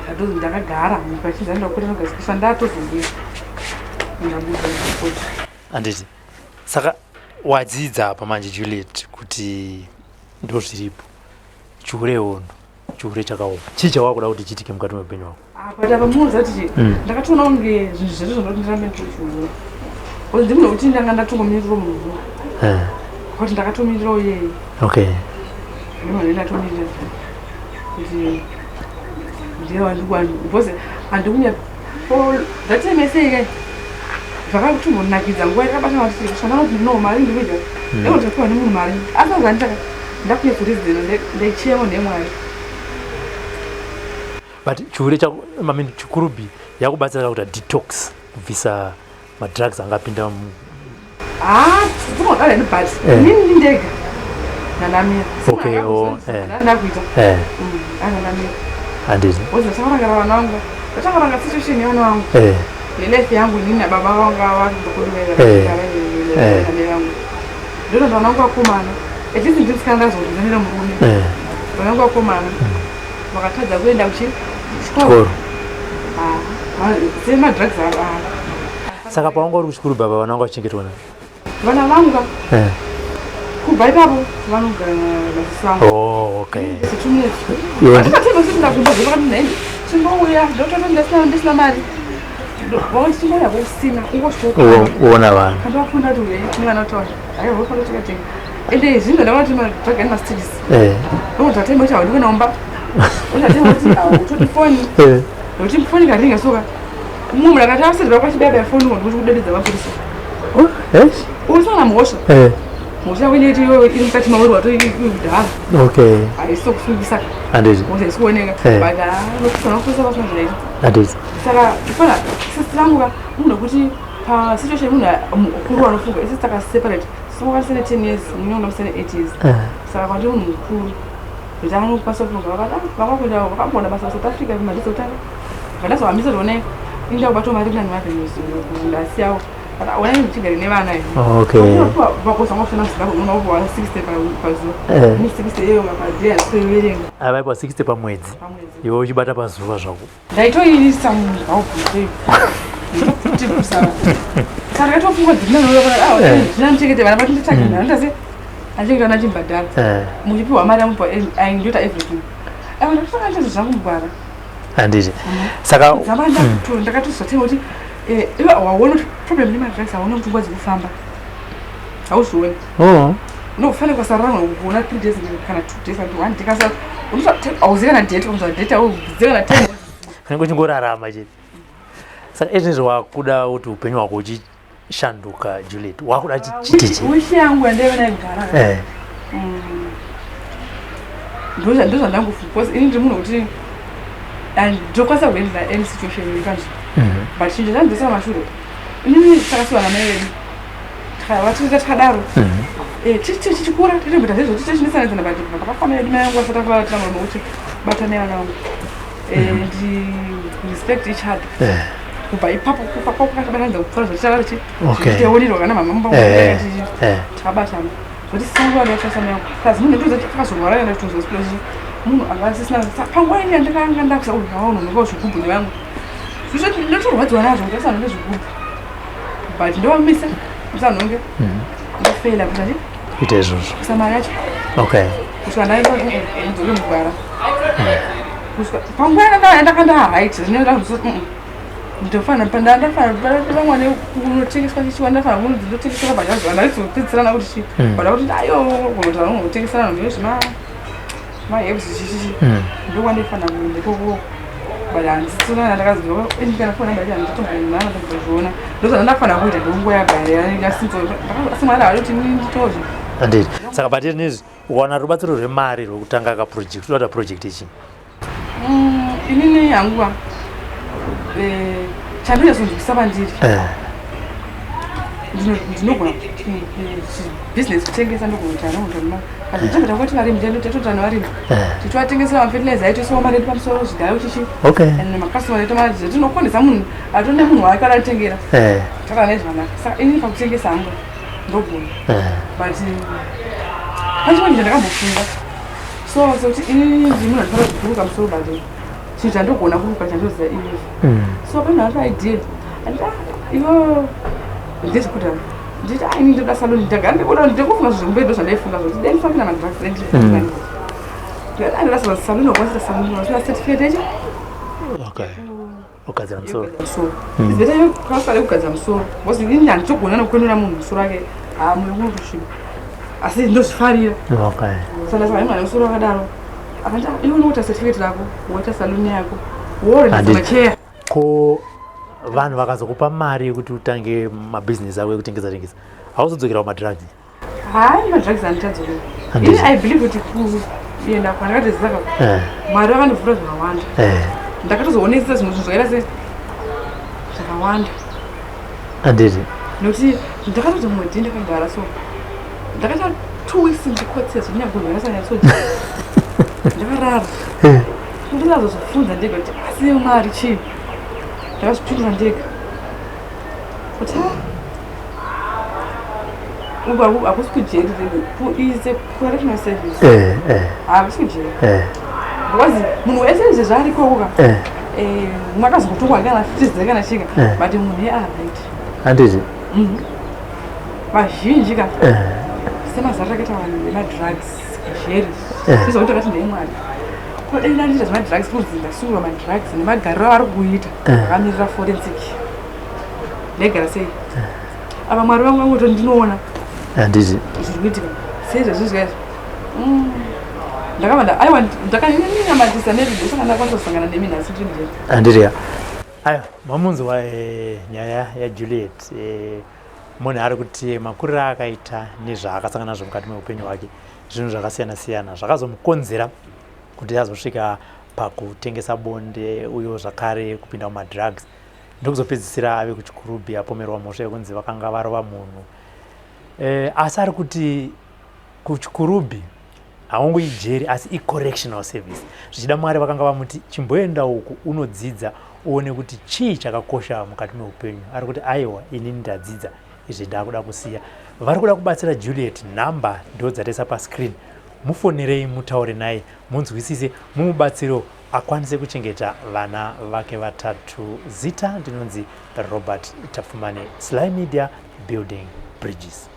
ndatozi ndakagara pachinzi andakuita nogadzikiswa ndatozouya ndabuda kuti handiti saka wadzidza apa manje Juliet kuti ndo zviripo chihure hono chihure chakaoma chii chawakuda kuti chiitike mukati meupenyu hwako but apa munoziva kuti ndakatoona kunge zvinhu zvedu zvandoti ndirambe nditochiura because ndimunhu wekuti ndanga ndatongomirirawo munhu kuti ndakatomirirawo iyeye ndinhu ndatomirira kuti ndiye wandikuwani because handikunya For that time yese kai zvakatombonakidza nguva yakabatana kuti zvandana kuti no mari ndikuita ndekuti nemunhu mari asi zvanditaka ndakunyatsorizira ndaichema nemwari. But chihure chako, I mean, chikurubi yakubatsira kuita detox, kubvisa madrugs angapinda mu Ah, dzinodaro but inini ndindega nandamira. Okay, oh, eh. Ndakuita anandamira. Handiti. Ozotangarangara vana vangu, ndatangaranga situation yevana vangu nelife yangu inini nababa vanga vari Eh. vangu. Ndinoto vana vangu vakomana, at least ndisikana ndazondizanira murume. Vana vangu vakomana vakatadza kuenda kuchikoro. Chikoro. Semadrugs. Saka pawanga uri kuchikuru, baba vana vanga vachichengetwa nani? Vana vangu ka, kubva ipapo vanogara nasisi vangu. Oh, okay. 2 minutes. Atikatembasiti chingouya ndotota ndisina mari, vakuti chingouya kusina ungosvika. Uona vanhu. Kandovafunda kuti uyai nevana kutaura aiwa vofanira tikatenga, ende zvinhu zvandakaona kuti madrugs ane mastages. Ndokuti kuti haudi kuenda kumba, utatema kuti hautodi foni, nokuti foni ikaringa soka mumwe munhu akati asati vakwachibaya foni ndikuti kudededza mapurisa. Oh, yes. Urisana mhosva. Mhosva yako inenge iwewe iri mukati mauri watoikudhara. Haisi kusungisa. Handiti. Mhosva isi kuoneka. But nokusa vasina zvinoita. Handiti. Saka ifana sisi vangu ka, munhu wekuti pasituation munhu mukuru anofunga, isi takaseparate sokakasiyana 10 years, munyonga musiyana 8 years. Saka kwati munhu mukuru kuti anokwanisa kufunga, vakati vakakuenda vakamboona basa kuSouth Africa madhisi kutanga vandazohambisa zvone inda kubatwa mari nani mavenues ndasiyawo, but ona ndichigare nevana. Vakosa kushanda muZimbabwe unoona 60 pazuva. Ni 60 iyo paday asitoiverenga. Avaipa 60 pamwedzi? Pamwedzi. Iwe uchibata pazuva zvako. Ndaitoiisa mubhaubhu ndototibvisa, saka ndakatofunga dzinanochengete vana batinditsvage ndandase achengeta vana chimbhadhara. Muchipiwa mari amupa aindoita everything, aiwa ndakutanga ndichazo zvangu mugwara. Handiti. Saka dzava ndakatozotenga kuti iwe waona kuti problem nemadrugs, hauna kuti nguva dzekufamba hauzvioni. Unofanira kusarara kuona 3 days kana 2 days kana one day kasa hauzivi kana date, unzwa date hauzivi kana time. Unenge uchingorarama chete. Saka izvezvi wakuda kuti upenyu hwako uchishanduka, Juliet, wakuda chitichi? Wish yangu yandaive naigara ndozvandangofunga because ini ndiri munhu wekuti ndokwanisa kuhandle any situation yekanzvo, but chinhu chandandosara mashure, inini takasiwa namai vedu vatiita tikadaro tichikura tichimboita zvezvo tichinesanedzana, but pakafa vedu mai vangu vasati vatina muromo kuti batanai vana vangu and respect each other. Kubva ipapo kufa kwakakabatanidza kupfuura zvatichava tichiteonirwa kana mama takabatana zvoti sanguva yangu kazi munhu ndozati akazorwara kaenda kutozospira munhu anga asisina panguva ini yandakanga ndakusa kuti zvigubhu nevangu ndotorwadziwa nazvo kuti asanhonge zvigubhu, but ndovamisa musanhonge, ndofeila kuti ati Kuita izvozvo. Kusa mari yacho kusvika ndaenda ndidzoke mugwara, kusvika panguva yandakanda haiti zvinoenda ndofana ndafana kunotengeswa chichiwa ndafana kunonzi ndotengeswa bhajazi vanhu vaizopedzisirana kuti chi vada kuti ayo kunotaura unotengesana nhu zvima maherbs chichichi ndokwandaifanira kuenda ikoko, but handisina ndakazwa ini kana fona ndati handitombonana ndambozviona ndozvandandafanira kuita ndonguva yagara yasinzo asi Mwari haadi kuti inini nditozvo. Handiti. Saka patiri nezvi, ukawana rubatsiro rwemari rwekutanga kaproject, unoda project ichi? Inini hanguva chandinyatsonzwisisa pandiri ndinogona business kutengesa, ndogona kuti anogona kuti kuti varimi totota nevarimi tichivatengesera mafertilizer aitoisiwa mari yedu pamusoro zvigayo chichi and makasitoma edu mari tinokonesa munhu atone munhu wake adatengera takana nezvakanaka. Saka inini pakutengesa hangu ndogona, but pane chimwe chinhu chandakambofunga so sekuti inini ndiri munhu anofanira kuruka musoro, but chinhu chandogona kuruka chandoziva inini so pane vanhu idea anditi ivo ndezvekudhara, nditi ini ndoda salon, ndagara ndikuda ndikufunga zvizvombe ndo zvandaifunga zvoti dai ndifambira madrugs ndoda salon okwanisa salon vasina certificate yacho. Okay, ugadzira musoro. Musoro better kwasare kugadzira musoro because inini handitogona nokwenura munhu musoro wake moyo unotosviba asi ndozvifarira. Saka ndasaka imwana musoro wakadaro akati iwe unoita certificate rako woita salon yako worendesa macheya. Ko Vanhu vakazokupa mari yekuti utange mabhizinesi ako ekutengesa tengesa, hauzodzokera kumadrugs? Hayi, madrugs handichadzokera. Ini I believe kuti kuenda kwandakatoziva ka, Mwari vakandivhura zvakawanda. Ndakatozoonesa zvimwe zvinhu zvakaita se zvakawanda. Handiti? Nekuti ndakatoti mwedzi ndakagara, so ndakaita 2 weeks ndichikotsera zvinyakurwara sanyatsoji, ndakarara. Ndinazozvibvunza ndega kuti asi Mwari chii? Ndakazvipindura ndega kuti ah, uku hakusi kujeri, is a correctional service. Hakusi kujeri because munhu wese izvezvi ari ikoko ka, mwakazotongwa kana fitize kana chika, but munhu yearight. Handiti? Vazhinji ka, semazari akaita vanhu vemadrugs kujeri, izvokuti takati ndeye Mwari, kodai ndandiita zvemadrugs, kunzi ndasungirwa madrugs nemagariro avari kuita, vakamirira forensic, ndaigara sei? Apa Mwari vangu vangoto ndinoona zviri kuitika seizvezvi zvaizvo. Ndakabva aiwa, ndakanyinyamatisa nevideo, saka ndakwanisa kusangana nemi nhasi ndiri mujeri. Handiti ya? Aiwa, mamunzwa nyaya yaJuliet. Munhu ari kuti makuriro aakaita nezvaakasangana nazvo mukati meupenyu hwake, zvinhu zvakasiyana siyana zvakazomukonzera kuti azosvika pakutengesa bonde, uyo zvakare kupinda mumadrugs, ndokuzopedzisira ave kuChikurubi, apomerwa mhosva yekunzi vakanga varova munhu. Asi ari kuti kuChikurubi haungoijeri, asi icorrectional service. Zvichida Mwari vakanga vamuti chimboenda uku unodzidza, uone kuti chii chakakosha mukati meupenyu. Ari kuti aiwa, inini ndadzidza izvi, ndakuda kusiya. Vari kuda kubatsira Juliet, nhamba ndo dzataisa pascreen. Mufonerei, mutaure naye, munzwisise, mumubatsirewo akwanise kuchengeta vana vake vatatu. Zita ndinonzi Robert Tapfumane, Sly Media, building bridges.